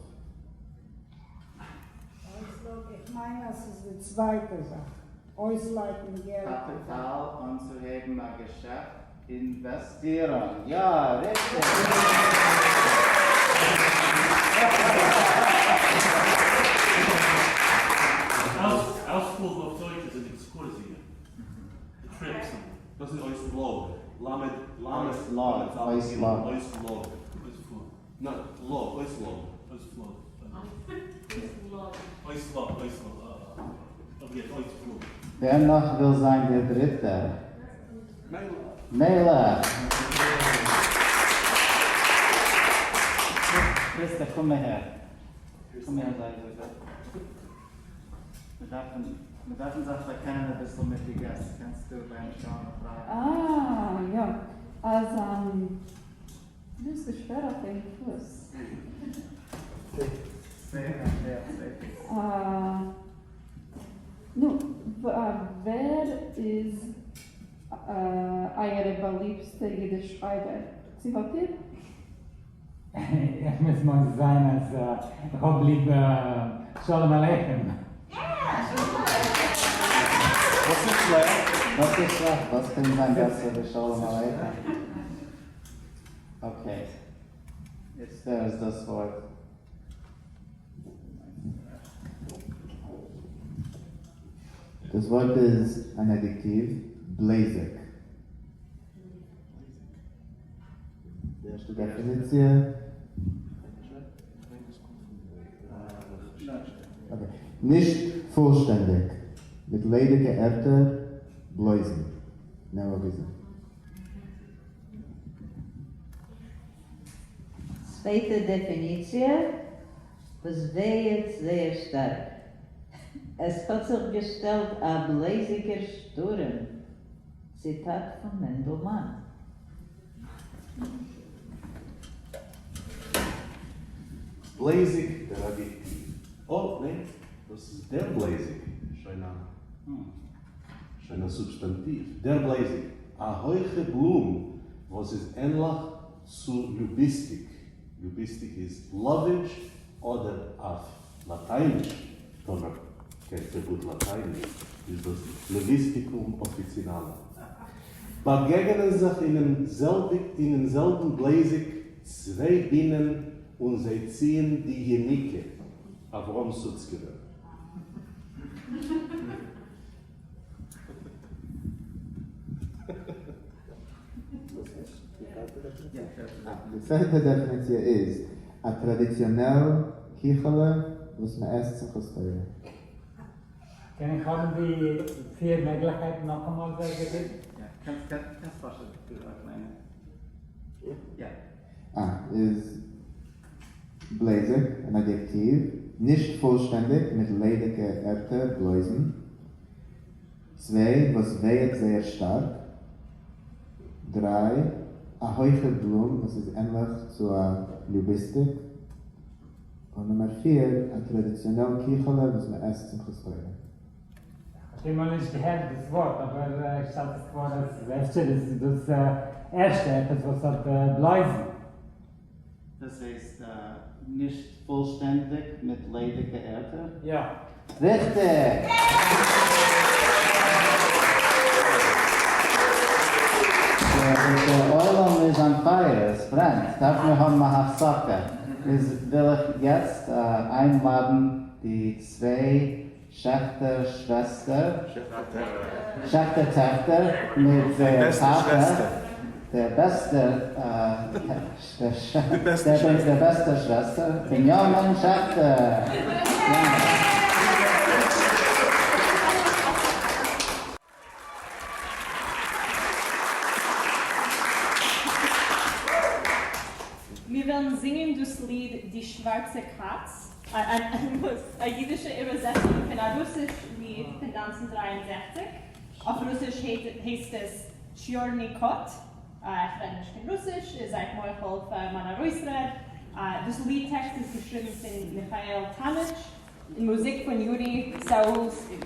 אויסלאג, איך מיין אז ס'איז די צווייטע זאך, אויסלייגן געלט. קאפיטאל אנצוהייבן א געשעפט, אינוועסטירונג, יא, ריכטיג! אויספלוג אויף דויטש איז אן עקסקורסיע, א טריפ סאמווער. דאס איז אויסלאג, למד למד אויסלאג, אויסלאג. אויסלאג. ניין, לאג, אויסלאג. אויספלוג. אויסלאג, אויסלאג, אבער יעצט אויספלוג. ווער נאך וויל זיין דער דריטער? מלך! קריסטע קום אהער. קום אהער זיי אזוי גוט. מיר דארפן מיר דארפן זיך באקענען אביסל מיט די געסט, קענסטו ביים שטעלן א פראגע? אה יא, אז דאס איז שווער אויף איין פוס. נו, ווער איז אייערע באליבסטע אידיש שרייבער? צו האט איר? איך מוז מודה זיין אז איך האב ליב שלום עליכם. וואס איז שלעכט? וואס איז שלעכט? וואס קען זיין בעסער ווי שלום עליכם? Okay, איצט ווער איז דאס ווארט? דאס ווארט איז אן אדיעקטיוו, בלעזיג. די ערשטע דעפיניציע. נישט פולשטענדיג, מיט ליידיגע ערטער, בלויזן, נעאלאגיזם. צווייטע דעפיניציע, וואס ווייעט זייער שטארק. עס האט זיך געשטעלט א בלעזיגער שטורעם. ציטאט פון מענדל מאן. בלעזיג דער אדיעקטיוו. אה, ניין, דאס איז דער בלעזיג, שוין א שוין א סובסטאנטיוו. דער בלעזיג, א הויכע בלום וואס איז ענליך צו לוביסטיק. לוביסטיק איז לאווידזש אדער אויף לאטייניש, טאמער קענט איר גוט לאטייניש, איז דאס Levisticum officinale. באגעגענען זיך אינעם זעלבן בלעזיג צוויי בינען און זיי ציען די יניקה, אברהם סוצקעווער. די פֿערטע דעפֿיניציע איז, אַ טראַדיציאָנעל קיכעלע וואָס מע עסט שׂימחת תּורה. קען איך האָבן די פֿיר מעגלעכקייטן נאָך אַ מאָל זייער געביטן? יאָ, קענסט קענסט פּשוט ליינען. יאָ. אַ, איז בלייזיק, אַן אַדיעקטיוו, נישט פֿולשטענדיק, מיט ליידיקע ערטער, בלויזן. צוויי, וואָס ווייעט זייער שטאַרק. דריי, אַ הויכע בלום וואָס איז ענלעך צו אַ ליוביסטיק. און נומער פֿיר, אַ טראַדיציאָנעל קיכעלע וואָס מע עסט שׂימחת תּורה. איך האב קיינמאל נישט געהערט דאס ווארט, אבער איך שטעל זיך פאר אז אפשר איז דאס ערשטע עפעס וואס האט בלויזן. דאס הייסט נישט פולשטענדיג מיט ליידיגע ערטער? יא. ריכטיג! דער עולם איז אן פייער, עס ברענט, דארף מיר האבן א הפסקה, איז וויל איך יעצט איינלאדן די צוויי שעכטער שוועסטער, שעכטער טעכטער, מיט זייער טאטע, דער בעסטער, דער בעסטער שוועסטער, בנימין שעכטער. מיר וועלן זינגען דאס ליד די שווארצע קאץ, א אידישע איבערזעצונג פון א רוסיש ליד פון 1963, אויף רוסיש הייסט עס טשיארני קאט, איך רעד נישט קיין רוסיש, איז זייט מוחל פאר מיין ארויסרעד. דאס ליד טעקסט איז געשריבן פון מיכאל טאניטש, און מוזיק פון יורי סאולסקי.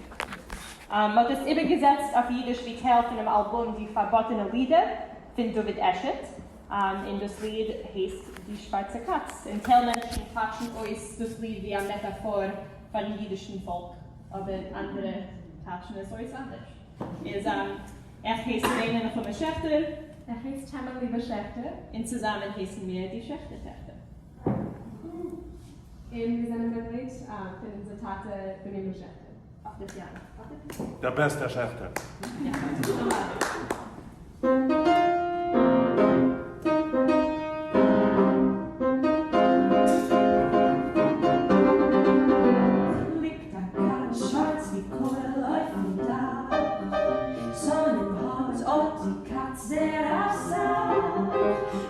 מען האט עס איבערגעזעצט אויף אידיש ווי טייל פונעם אלבום די פארבאטענע לידער פון דוד עשת, און דאס ליד הייסט די שווארצע קאץ, און טייל מענטשן טייטשן אויס דאס ליד ווי א מעטאפאר פארן אידישן פאלק, אבער אנדערע טייטשן עס אויס אנדערש. איז איך הייס ריינע נחמה שעכטער. איך הייס טעמע ליבע שעכטער. און צוזאמען הייסן מיר די שעכטער טעכטער. און מיר זענען באגלייט פון אונזער טאטע בנימין שעכטער. אויף די פיאנא. דער בעסטער שעכטער. ליגט אַ קאַץ שװאַרץ װי קױל אױפֿן דאַך. שׂונאים האָט אָט די קאַץ זײער אַ סך.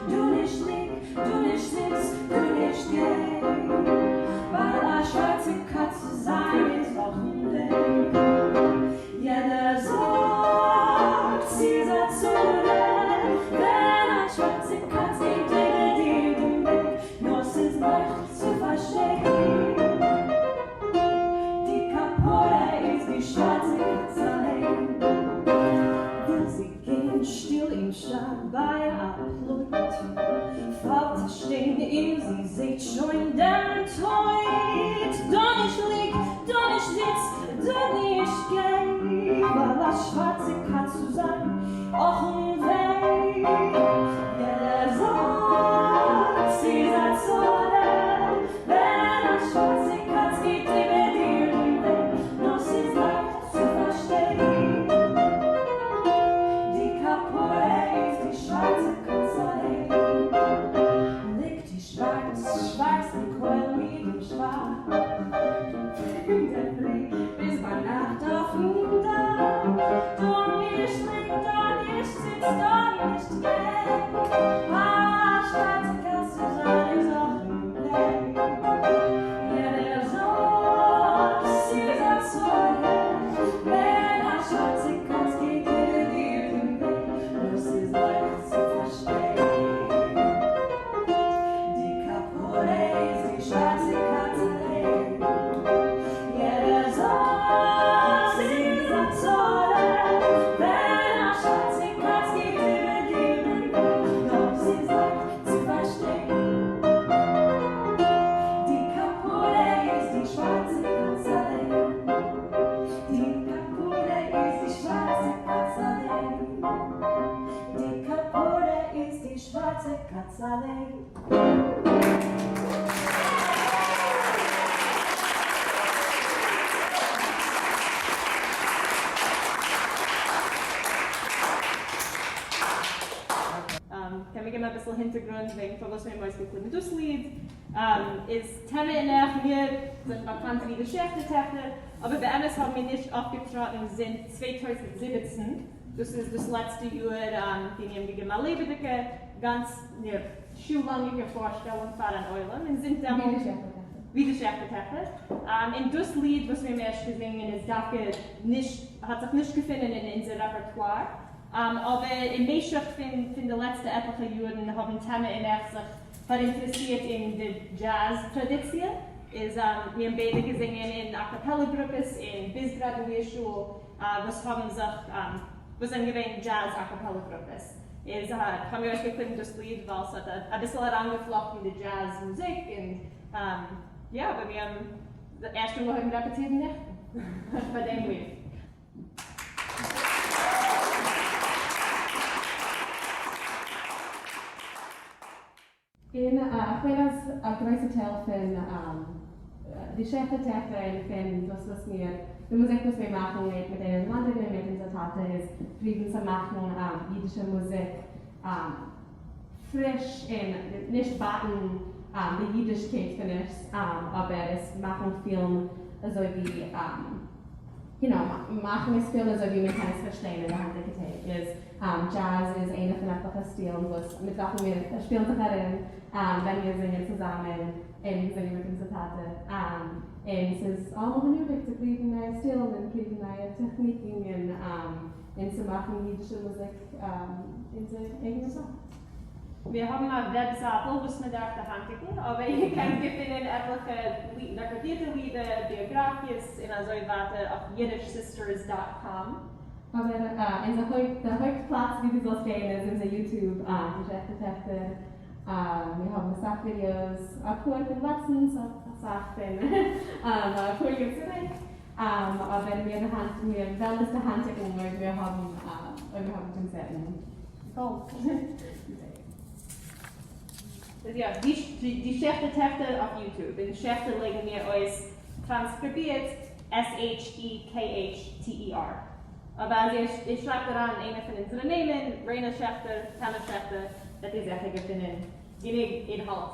דו נישט ליג, דו נישט זיץ, דו נישט גײ. װײַל אַ שװאַרצע קאַץ צו זײַן איז אָך און װײ. יעדער זאָגט, ס'איז אַ צרה, װען אַ שװאַרצע קאַץ גײט איבער דיר דעם װעג. נאָר ס'איז לײַכט צו פֿאַרשטײן. די כּפּרה איז די שװאַרצע קאַץ אַלײן. װיל זי גײן שטיל אין שאַר בײַ אַ פּלויט, פֿאַלט אַ שטײן און זי זעט שױן דעם טױט. דאָ נישט ליג, דאָ נישט זיץ, דאָ נישט גײ, װײַל אַ שװאַרצע קאַץ צו זײַן, אָך און װײ. יעדער זאָגט, ס'איז אַ צרה, װען אַ שװאַרצע קאַץ גײט איבער דיר דעם װעג, נאָר ס'איז לײַכט צו פֿאַרשטײן. די כּפּרה איז די שװאַרצע קאַץ אַלײן. ליגט די שװאַרץ, שװאַרץ װי קױל מיד און שװאַך. פֿון דער פֿרי ביז בײַ נאַכט אױפֿן דאַך. דאָ ביסל הינטערגרונט וועגן פֿאַר וואָס מיר האָבן אויסגעקליבן דאָס ליד, איז טעמע און איך, מיר זענען באַקאַנט ווי די שעכטער-טעכטער, אָבער באמת האָבן מיר נישט אויפֿגעטראָטן זינט 2017, דאָס איז דאָס לעצטע יאָר, ווי מיר האָבן געגעבן אַ לעבעדיקע, גאַנץ שעה-לאַנגיקע פֿאָרשטעלונג פֿאַר אַן עולם, און זינט דעמאָלט, ווי די שעכטער-טעכטער. און דאָס ליד, וואָס מיר האָבן ערשט געזונגען, איז דווקא נישט, האָט זיך נישט געפֿונען אין אונדזער רעפּערטואַר, אָבער אין משך פֿון די לעצטע עטלעכע יאָרן האָבן טעמע און איך זיך פֿאַראינטערעסירט אין דער דזשעז-טראַדיציע. איז מיר האָבן ביידע געזונגען אין אַ-קאַפּעלע-גרופּעס אין ביז גראַדואיר-שול, וואָס האָבן זיך, וואָס זענען געווען דזשעז-אַ-קאַפּעלע-גרופּעס. איז האָבן מיר אויסגעקליבן דאָס ליד, ווײַל ס'האָט אַ ביסל אַרײַנגעפֿלאָכטן די דזשעז-מוזיק און, יאָ, אָבער מיר האָבן ערשט אָנגעהויבן רעפּעטירן נעכטן פֿאַר דעם ליד. און איך מיין אז א גרויסע טייל פון די שעכטער-טעכטער און פון דאס וואס מיר, די מוזיק וואס מיר מאכן מיט איינעם דעם אנדערן און מיט אונזער טאטע איז פרואוון צו מאכן אידישע מוזיק פריש און נישט בייטן די אידישקייט פון עס אבער עס מאכן פילן אזוי ווי you know, מאכן עס פילן אזוי ווי מען קען עס פארשטיין אין די היינטיגע טעג איז דזשעז איז איינע פון עטליכע סטילן וואס מיט וועלכן מיר שפילן זיך ארום ווען מיר זינגען צוזאמען און זינגען מיט אונזער טאטע און ס'איז אלעמאל חיוב'דיג צו פרואוון נייע סטילן און פרואוון נייע טעכניקן און צו מאכן אידישע מוזיק אונזער אייגענע זאך. מיר האבן א וועבזייטל וואס מען דארף דערהאנטיגן, אבער איר קענט געפינען עטליכע רעקארדירטע לידער, ביאגראפיעס און אזוי ווייטער אויף yiddishsisters dot com. אבער אונזער הויפט, דער הויפט פלאץ ווי דו זאלסט גיין איז אונזער YouTube, די שעכטער טעכטער. מיר האבן אסאך ווידיאוס, אפאר פון לעצטנס, אסאך פון אפאר יאר צוריק, אבער מיר מיר וועלן עס דערהאנטיגן אויב מיר האבן אויב מיר האבן קאנצערטן. איז יא, די שעכטער טעכטער אויף YouTube, און שעכטער לייגן מיר אויס טראנסקריבירט S-H-E-K-H-T-E-R. אבער אז איר שרייבט אריין איינע פון אונזערע נעמען, ריינא שעכטער, טעמע שעכטער, וועט איר זיכער געפינען גענוג אינהאלט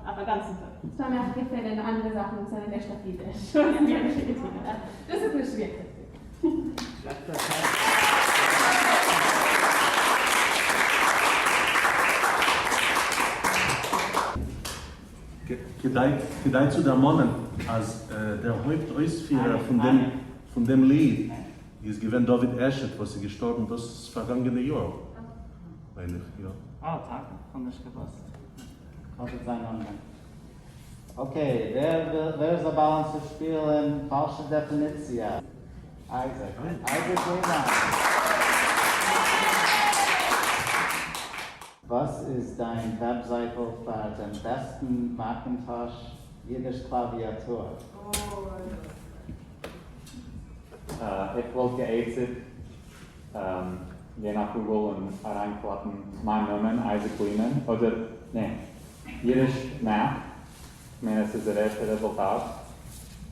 אויף א גאנצן טאג. סתם איך געפינען אנדערע זאכן וואס זענען נישט אויף אידיש. דאס איז נישט וויכטיג. כדאי צו דערמאנען אז דער הויפט אויספירער פון דעם ליד איז געווען דוד עשת וואס איז געשטארבן דאס פארגאנגענע יאר מיין איך, יא. אה, טאקע? כ'האב נישט געוואוסט. כבוד זיין נאמען. Okay, ווער ווער איז א בעלן צו שפילן פאלשע דעפיניציע? אייזיק. אייזיק לימאן. וואס איז דיין וועבזייטל פאר דעם בעסטן Macintosh אידיש קלאוויאטור? איך וואלט גע'עצה'ט גיין אויף Google און אריינקלאפן מיין נאמען אייזיק לימאן אדער ניין אידיש Mac, כ'מיין עס איז דער ערשטער רעזולטאט,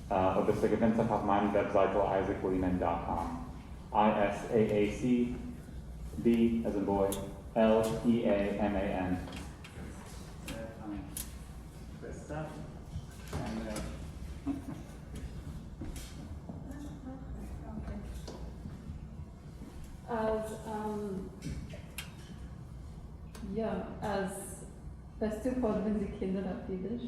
אבער ס'געפינט זיך אויף מיין וועבזייטל isaaclehman dot com, I S A A C B as in boy L E A M A N. אז יא, אז וועסטו האדעווען די קינדער אויף אידיש?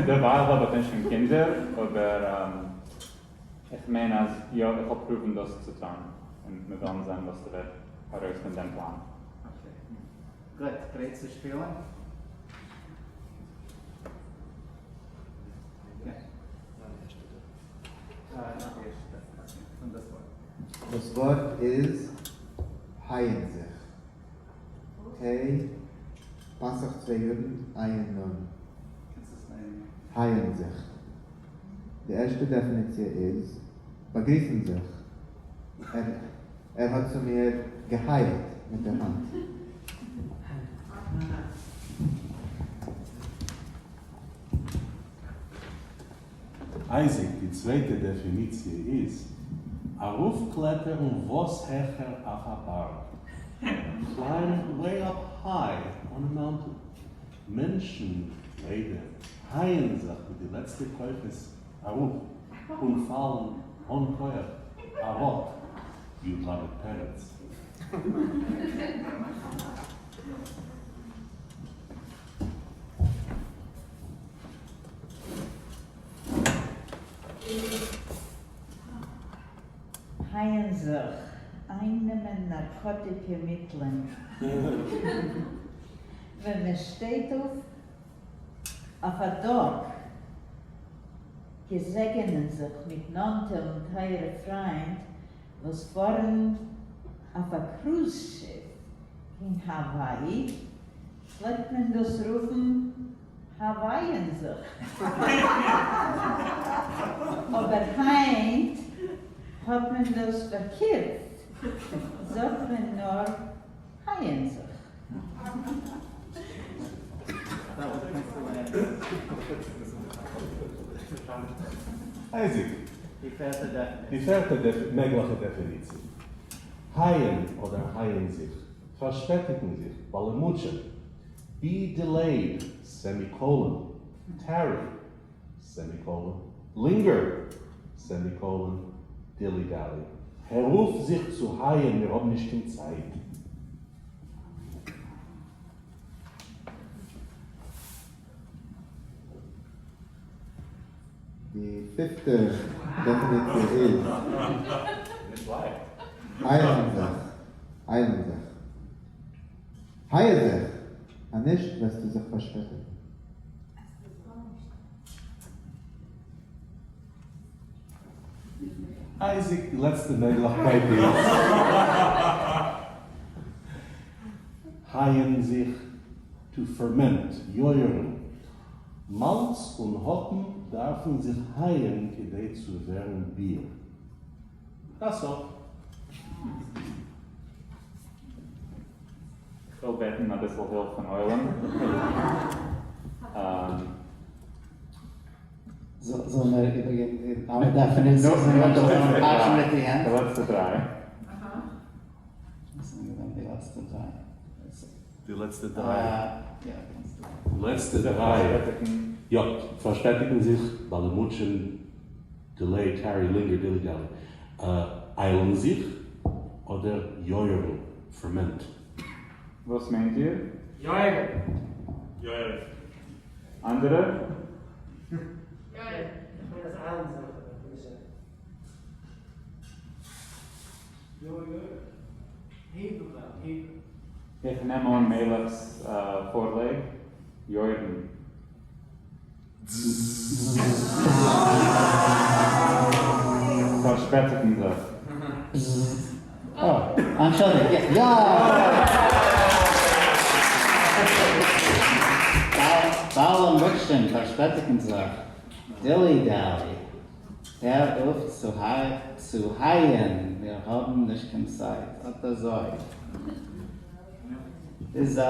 דערווייל האב איך נישט קיין קינדער, אבער איך מיין אז יא, איך וועל פרואוון דאס צו טון, און מיר וועלן זען וואס ס'וועט ארויס פון דעם פלאן. גוט, גרייט צו שפילן? דאס ווארט איז הייען זיך. ה' פסח צוויי יודן עין נון. הייען זיך. די ערשטע דעפיניציע איז, באגריסן זיך. ער האט צו מיר געהייעט מיט דער האנט. אייזיק, די צווייטע דעפיניציע איז, אַרויפֿקלעטערן וואָס העכער אויף אַ באַרג. Climb way up high on a mountain. מענטשן, ליידער, הייען זיך מיט די לעצטע כּוחות אַרויף און פֿאַלן אָן כּוח אַראָפּ. יוד למד פרץ. הײען זיך, אײַננעמען נאַרקאָטיקע מיטלען. ווען מע שטייט אויף אויף אַ דאָק, געזעגענען זיך מיט נאָענטע און טײַערע פֿרײַנד, וואָס פֿאָרן אויף אַ קרוז-שיף קיין האַוואַיִ, פֿלעגט מען דאָס רופֿן האַוואַיען זיך. אָבער הײַנט האָט מען דאָס פֿאַרקירצט, זאָגט מען נאָר הייען זיך. אײַזיק, די פֿערטע מעגלעכע דעפֿיניציע. הייען אָדער הייען זיך, פֿאַרשפּעטיקן זיך, באַלעמוטשען. Be delayed, semicolon, tarry, semicolon, linger, semicolon, dilly-dally. הער אויף זיך צו הייען, מיר האבן נישט קיין צייט. די פיפטע דעפיניציע איז, איילן זיך, איילן זיך. הייל זיך, אנישט וועסטו זיך פארשפעטיגן. אייזיק, די לעצטע מעגליכקייט איז הייען זיך, to ferment, יוירן. מאלץ און האפן דארפן זיך הייען כדי צו ווערן ביר. דאס אויך. כ'וויל בעטן אביסל הילף פון עולם. זאלן מיר איבערגעבן די אלע דעפיניציעס און מענטשן זאלן פאטשן מיט די הענט? די לעצטע דריי. וואס זענען געווען די לעצטע דריי? די לעצטע דריי. לעצטע דריי. יא, פארשפעטיגן זיך, באלעמוטשען, delay, tarry, linger, dilly-dally, איילן זיך, אדער יוירן, ferment. וואס מיינט איר? יוירן. יוירן. אנדערע? יוירן. איך מיין אז איילן זיך, אבער כ'בין נישט זיכער. איך נעם אן מלך'ס פארלייג, יוירן. פארשפעטיגן זיך. אה, אנטשולדיגט, יא! באלעמוטשען, פארשפעטיגן זיך, dilly-dally, הער אויף צו הייען, מיר האבן נישט קיין צייט, אט אזוי איז א.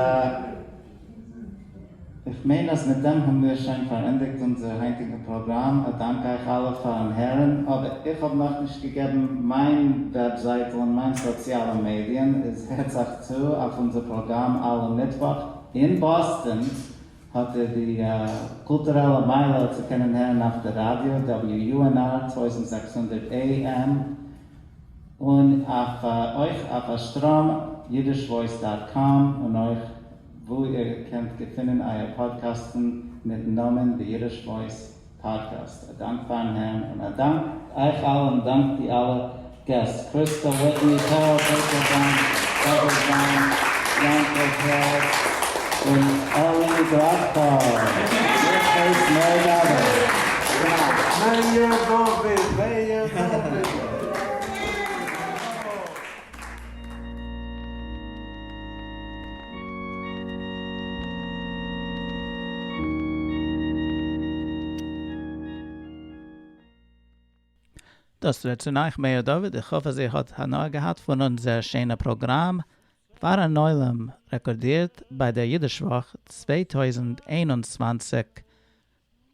איך מיין אז מיט דעם האבן מיר שוין פארענדיגט אונזער היינטיגן פראגראם, א דאנק אייך אלע פארן הערן, אבער איך האב נאכנישט געגעבן מיין וועבזייטל און מיין סאציאלע מעדיען, איז הערט זיך צו אויף אונזער פראגראם אלע מיטוואך אין באסטאן, האט איר די קולטורעלע מעלה צו קענען הערן אויף די ראדיא WUNR 1600 AM און אויף אויך אויף א שטראם Yiddish Voice dot com און אויך וואו איר קענט געפינען אייער פאדקאסטן מיטן נאמען The Yiddish Voice Podcast. א דאנק פארן הערן און א דאנק אייך אלע און דאנק די אלע געסט, קריסטא וויטני, פערל פעטערבאום, דוד וויין, יענקל פערל, און אלי גראדקאר. איך הייס מאיר דוד. מאיר דוד! מאיר דוד! דאס רעדט צו אייך מאיר דוד, איך האף אז איר האט הנאה געהאט פון אונזער שיינע פראגראם פארן עולם רעקארדירט ביי דער אידיש וואך 2021,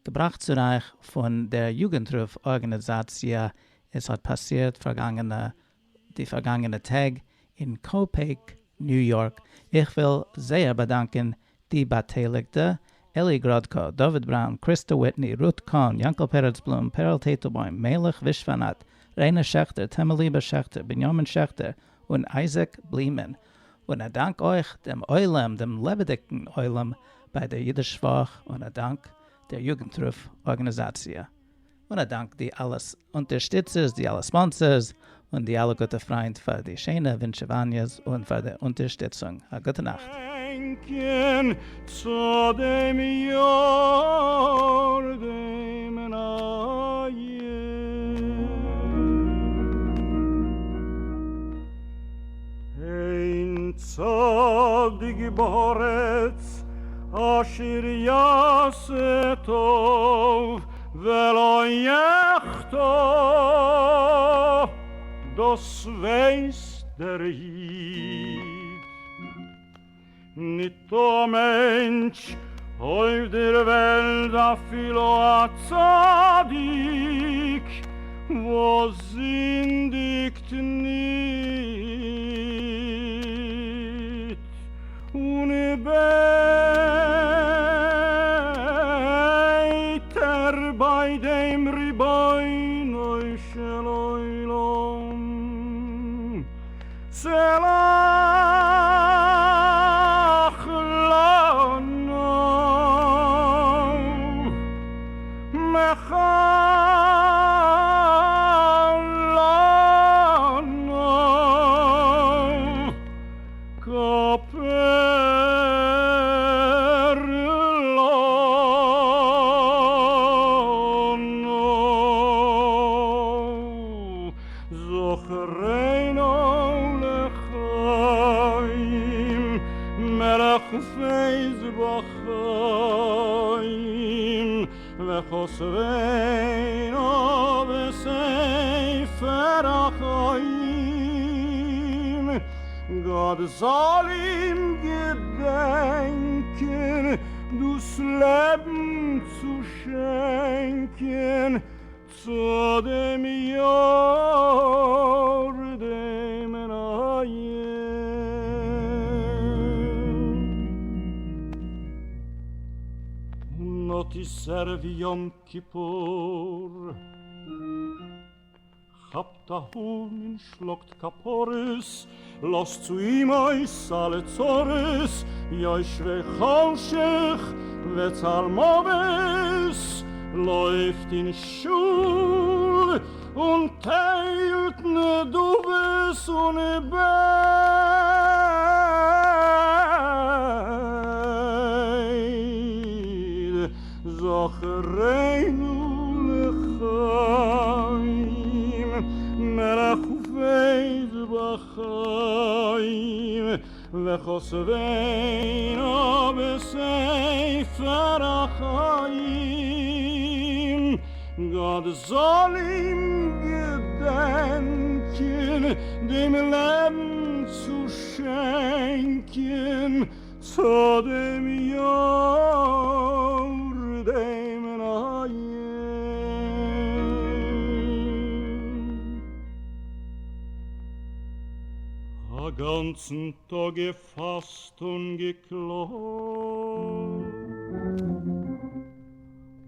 געבראכט צו אייך פון דער יוגנטרוף ארגאניזאציע. עס האט פאסירט פארגאנגענע די פארגאנגענע טעג אין קאופעיק ניו יארק, איך וויל זייער באדאנקען די באטייליגטע, אלי גראדקא, דוד בראון, קריסטא וויטני, רות קאהן, יענקל פרץ בלום, פערל טייטלבוים, מלך ווישוואנאט, ריינא שעכטער, טעמעליבע שעכטער, בנימין שעכטער, און אייזיק בלימען. און א דאנק אויך דעם עולם, דעם לעבעדיגן עולם ביי דער אידיש וואך, און א דאנק דער יוגנטרוף ארגאניזאציע. און א דאנק די אלע אונטערשטיצערס, די אלע ספאנסערס, און די אלע גוטע פריינט פאר די שיינע ווינטשעוואניעס און פאר די אונטערשטיצונג. א גוטע נאכט. בענקען צו דעם יאר דעם נייעם. אין צדיק בארץ אשר יעשה טוב ולא יחטא, דאס ווייסט דער איד. ניטא מענטש אויף דער וועלט אפילו א צדיק וואס זינדיגט ניט, און בעט ער ביי דעם רבונו של עולם סלח לנו מחל לנו כפר לנו זכרנו לחיים מלך ופייז בחיים וכותבנו בספר החיים גאט זאל אים געדענקען דאס לעבן צו שענקען צו דעם יאר דעם נייעם. און אט איז ערב יום כיפור. כאפט א האן און שלאגט כפרות, לאזט צו אים אויס אלע צרות, יושבי חושך וצלמוות, לויפט אין שול און טיילט נדבות און בעט זכרנו לחיים מלך ופייז בחיים וכותבנו בספר החיים גאט זאל אים געדענקען דעם לעבן צו שענקען צו דעם יאר דעם נייעם. א גאנצן טאג געפאסט און געקלאגט,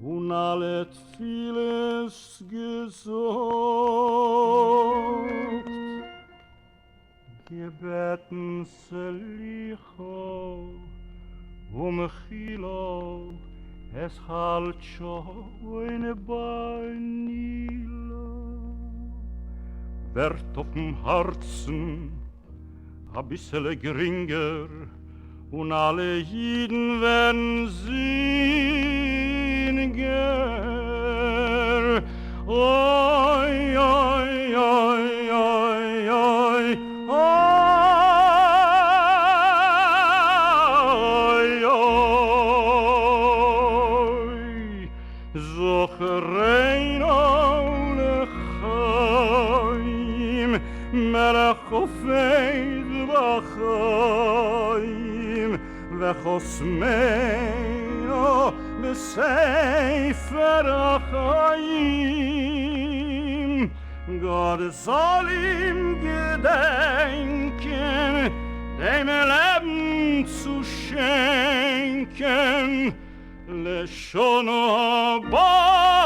און אלע תפילות געזאגט. געבעטן סליחה ומחילה, עס האלט שוין ביי נעילה, ווערט אויפן הארצן אביסעלע גרינגער, און אלע אידן ווערן זינגער. אוי אוי אוי אוי אוי אוי אוי זכרנו לחיים מלך חפץ בחיים וחותמנו בספר החיים. גאָט זאָל אים געדענקען, דעם לעבן צו שענקען לשנה הבאה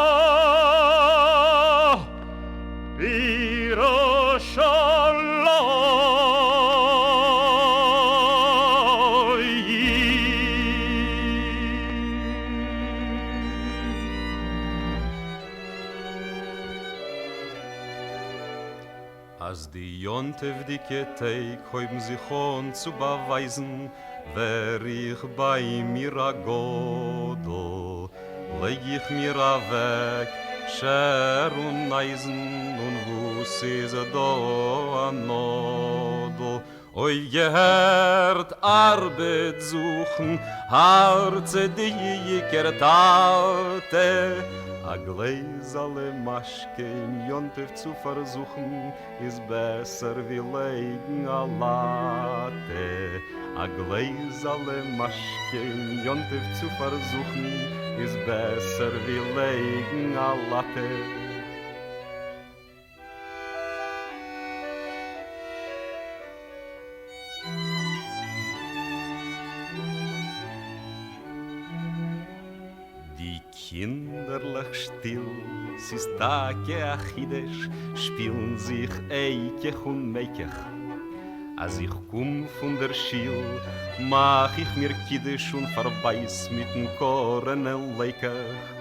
בירושלים. אז די יום-טוב'דיגע טעג הויבן זיך אן צו באווייזן, ווער איך ביי מיר א גדול, לייג איך מיר אוועק שער און אייזן, און וואו ס'איז דא א נאדל, אויפגעהערט ארבעט זוכן, הארצעדיגער טאטע, א גלעזעלע משקה אין יום טוב צו פארזוכן, איז בעסער ווי לייגן א לאטע. א גלעזעלע משקה אין יום טוב צו פארזוכן, איז בעסער ווי לייגן א לאטע. די קינדערלעך שטיל, ס'איז טאקע א חידוש, שפילן זיך אקח און מקח. אז איך קום פון דער שיל, מאך איך מיר קידוש און פארבייס מיטן קארענע לעקעך.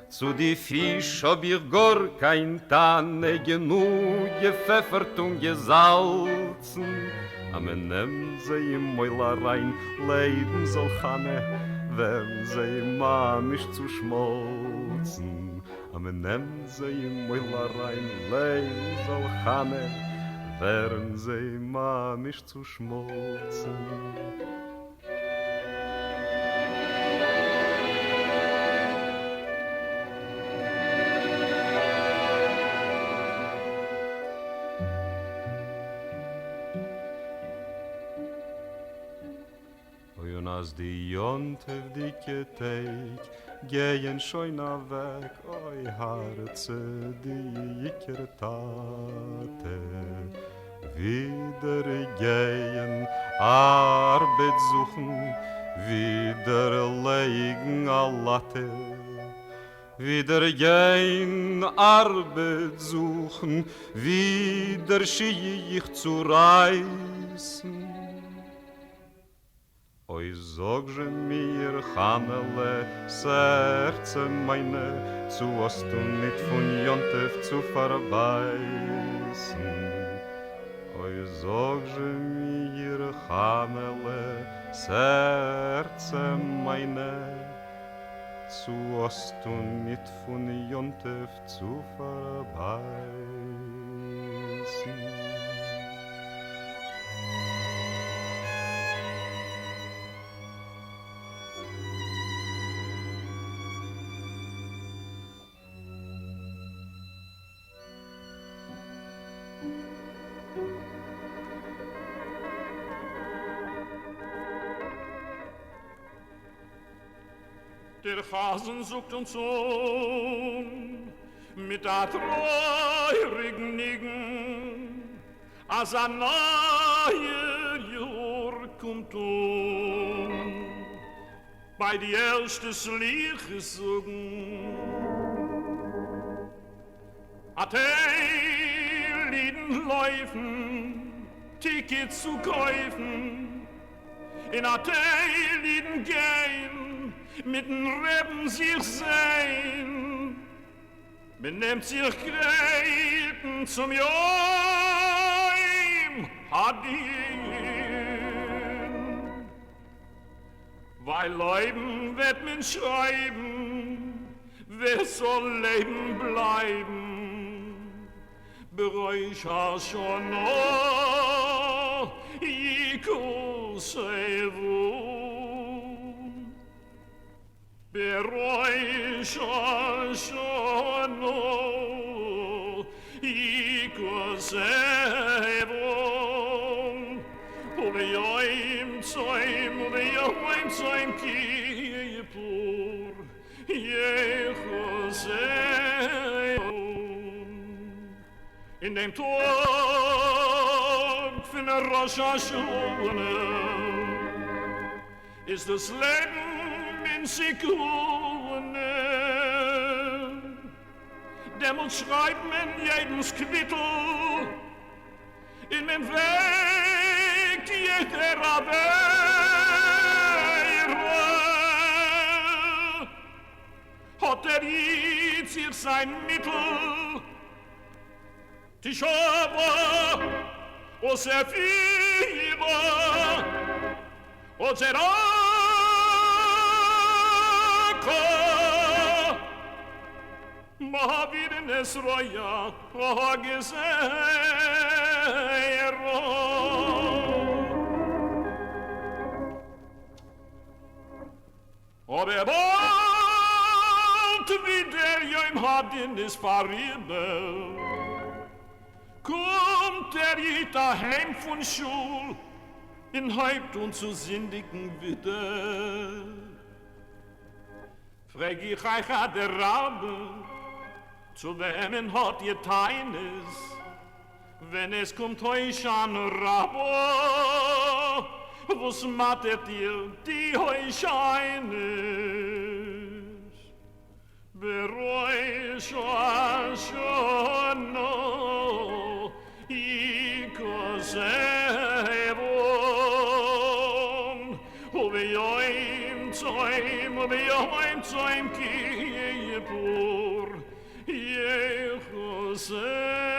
צו די פיש האב איך גאר קיין טענה, גענוג געפעפערט און געזאלצן, אז מען נעמט זיי אין מויל אריין, לעבן זאל חנה, ווערן זיי ממש צושמאלצן, אז מען נעמט זיי אין מויל אריין, לעבן זאל חנה, ווערן זיי ממש צושמאלצן. אוי און אז די יום-טוב'דיגע טעג גייען שוין אוועק, אוי הארצעדיגער טאטע, ווידער גייען ארבעט זוכן, ווידער לייגן א לאטע, ווידער גיין ארבעט זוכן, ווידער שיך צו רייסן. אוי זאג זשע מיר חנה'לע ס'הערצע מיינע, צו האסטו ניט פון יום טוב צו פארבייסן? אוי זאג זשע מיר חנה'לע ס'הערצע מיינע, צו האסטו ניט פון יום טוב צו פארבייסן? דער חזן זאגט אונז אן מיט א טרויעריגן ניגון אז א נייער יאר קומט אן ביי די ערשטע סליחות זאגן א טייל אידן לויפן טיקעטס צו קויפן. און א טייל אידן גיין מיטן רעבן זיך זען, מען נעמט זיך גרייטן צום יום הדין, ווייל לויבן וועט מען שרייבן ווער ס'זאל לעבן בלייבן. בראש השנה יכתבון, בראש השנה יכתבון, וביום צום וביום צום כיפור יכתבון. אין דעם טאג פון ראש השנה איז דאס לעבן אין סכנה, דעמאלט שרייבט מען יעדנס קוויטל און מען וועגט יעדער עבירה, האט דער איד זיך זיין מיטל. תשעה באב וספירה וצדקה מעבירין את רוע הגזירה. אבער באלד ווי דער יום הדין איז פאריבער, קומט דער איד אהיים פון שול און הייבט אן צו זינדיגן ווידער. פרעג איך אייך אדרבה, צו וועמען האט איר טענות ווען עס קומט הושענא רבה, וואס מאטערט איר די הושענות בראש השנה יכתבון וביום צום וביום צום כיפור יכתבון.